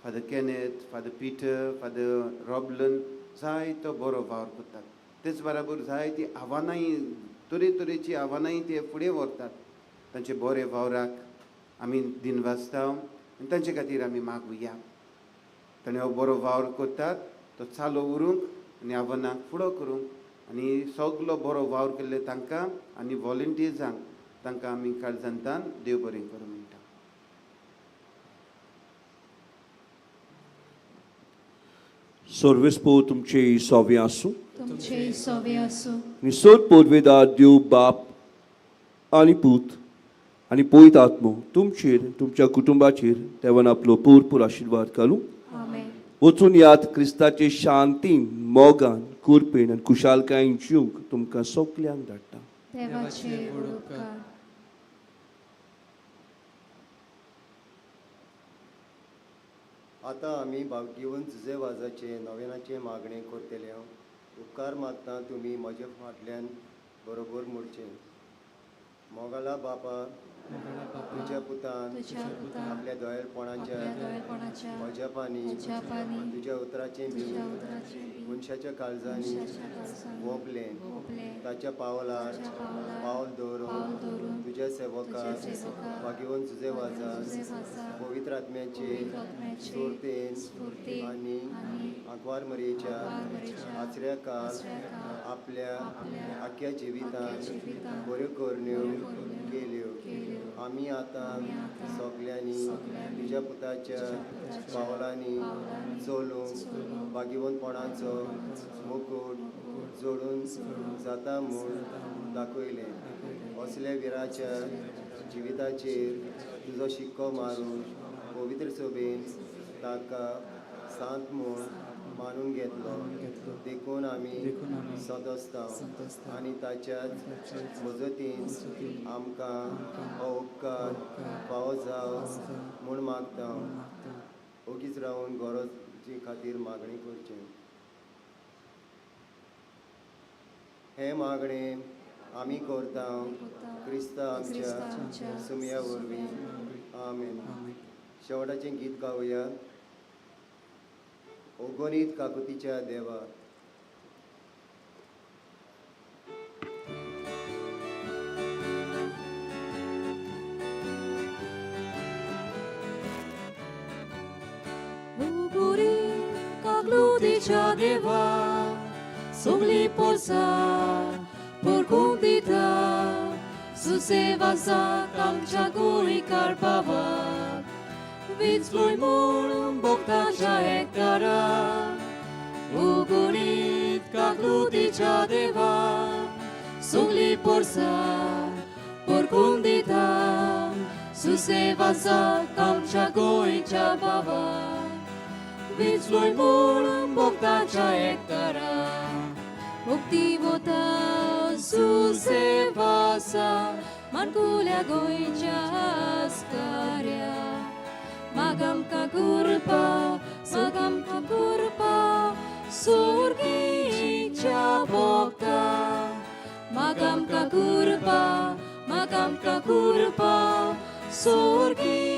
S12: father Kenneth, father Peter, father Roblan जायतो बरो वावर करतात. तेच बराबर जायतीं आव्हानांय, तरेतरेचीं आव्हानांय ते फुडें व्हरतात. तांचे बरे वावराक आमी दिनवासता आनी तांचे खातीर आमी मागुया. ताणें हो बरो वावर करतात तो चालू उरूंक आनी आव्हानांक फुडो करूंक आनी सगलो बरो वावर केल्ले तांकां आनी वॉलंटियर्सांक तांकां आमी काळजांतान देव बरें करूं म्हणटा.
S4: सर्वेस्पो तुमचे सोवे आसूं,
S3: तुमचे सोवे आसूं.
S4: निसोद पोर्वेदार देव बाप आनी पूत आनी पवित्र आत्मो तुमचेर, तुमच्या कुटुंबाचेर देवान आपलो पुरपूर आशिर्वाद घालूं.
S3: आमेन.
S4: वचून याद क्रिस्ताचे शांतीन, मोगान, कुरपेन आनी खुशालकायेन जिवंक तुमकां सगल्यांक धाडटा.
S3: देवाचे व्हड उपकार.
S2: आतां आमी भाग्यवंत जुजे वाजाचे नोवेनाचें मागणें करतले. उपकार मागता तुमी म्हज्या फाटल्यान बरोबर मोडचें. मोगाला बापा, तुज्या पुतान आपल्या दोळेपणाच्या म्हज्या पानी तुज्या उतराचें बीं मनशाच्या काळजांनी वोंपलें, ताच्या पावलार पावल दवरून तुज्या सेवकाक भाग्यवंत जुजे वाजा पवित्र आत्म्याचे स्फूर्तेन आनी आंकवार मरयेच्या आचऱ्या काल आपल्या आख्या जिवितान बऱ्यो करण्यो केल्यो. आमी आतां सगल्यांनी तुज्या पुताच्या पावला पावलांनी चलूंक भाग्यवंतपणाचो मुकूट जोडून जाता म्हूण दाखयलें. असल्या विराच्या जिविताचेर तुजो शिक्को मारून पवित्र सभेन ताका सांत म्हूण मानून घेतलो. देखून आमी संतोस्तांव आनी ताच्याच मजतीन आमकां हो उपकार फावो जाव म्हूण मागता. ओगीच रावन गरजे खातीर मागणी करचें. हें मागणें आमी करता क्रिस्ता आमच्या सुमया वरवीं. आमेन. शेवटाचें गीत गावया. ओगोनीत काकुतीच्या देवा.
S3: काकलुतीच्या देवा सगली पोरसा परकूंक दिता सुसेवासाक आमच्या गोंयकार बाबाक विचलोय म्हूण भक्तांच्या एकदारा. उगुणीत काकलुतीच्या देवा सगली पोरसा परकूंक दिता सुसेवासाक आमच्या गोंयच्या बाबाक विचलोय म्हूण भक्तांच्या एकदारा. मुक्ती वता सुसेवासा माणकुल्या गोंयच्या आस्काऱ्या. मागामकां कुरपा मागामकां कुरपा सुर्गीच्या भोगता. मागामकां कुरपा मागामकां कुरपा सुर्गीच्या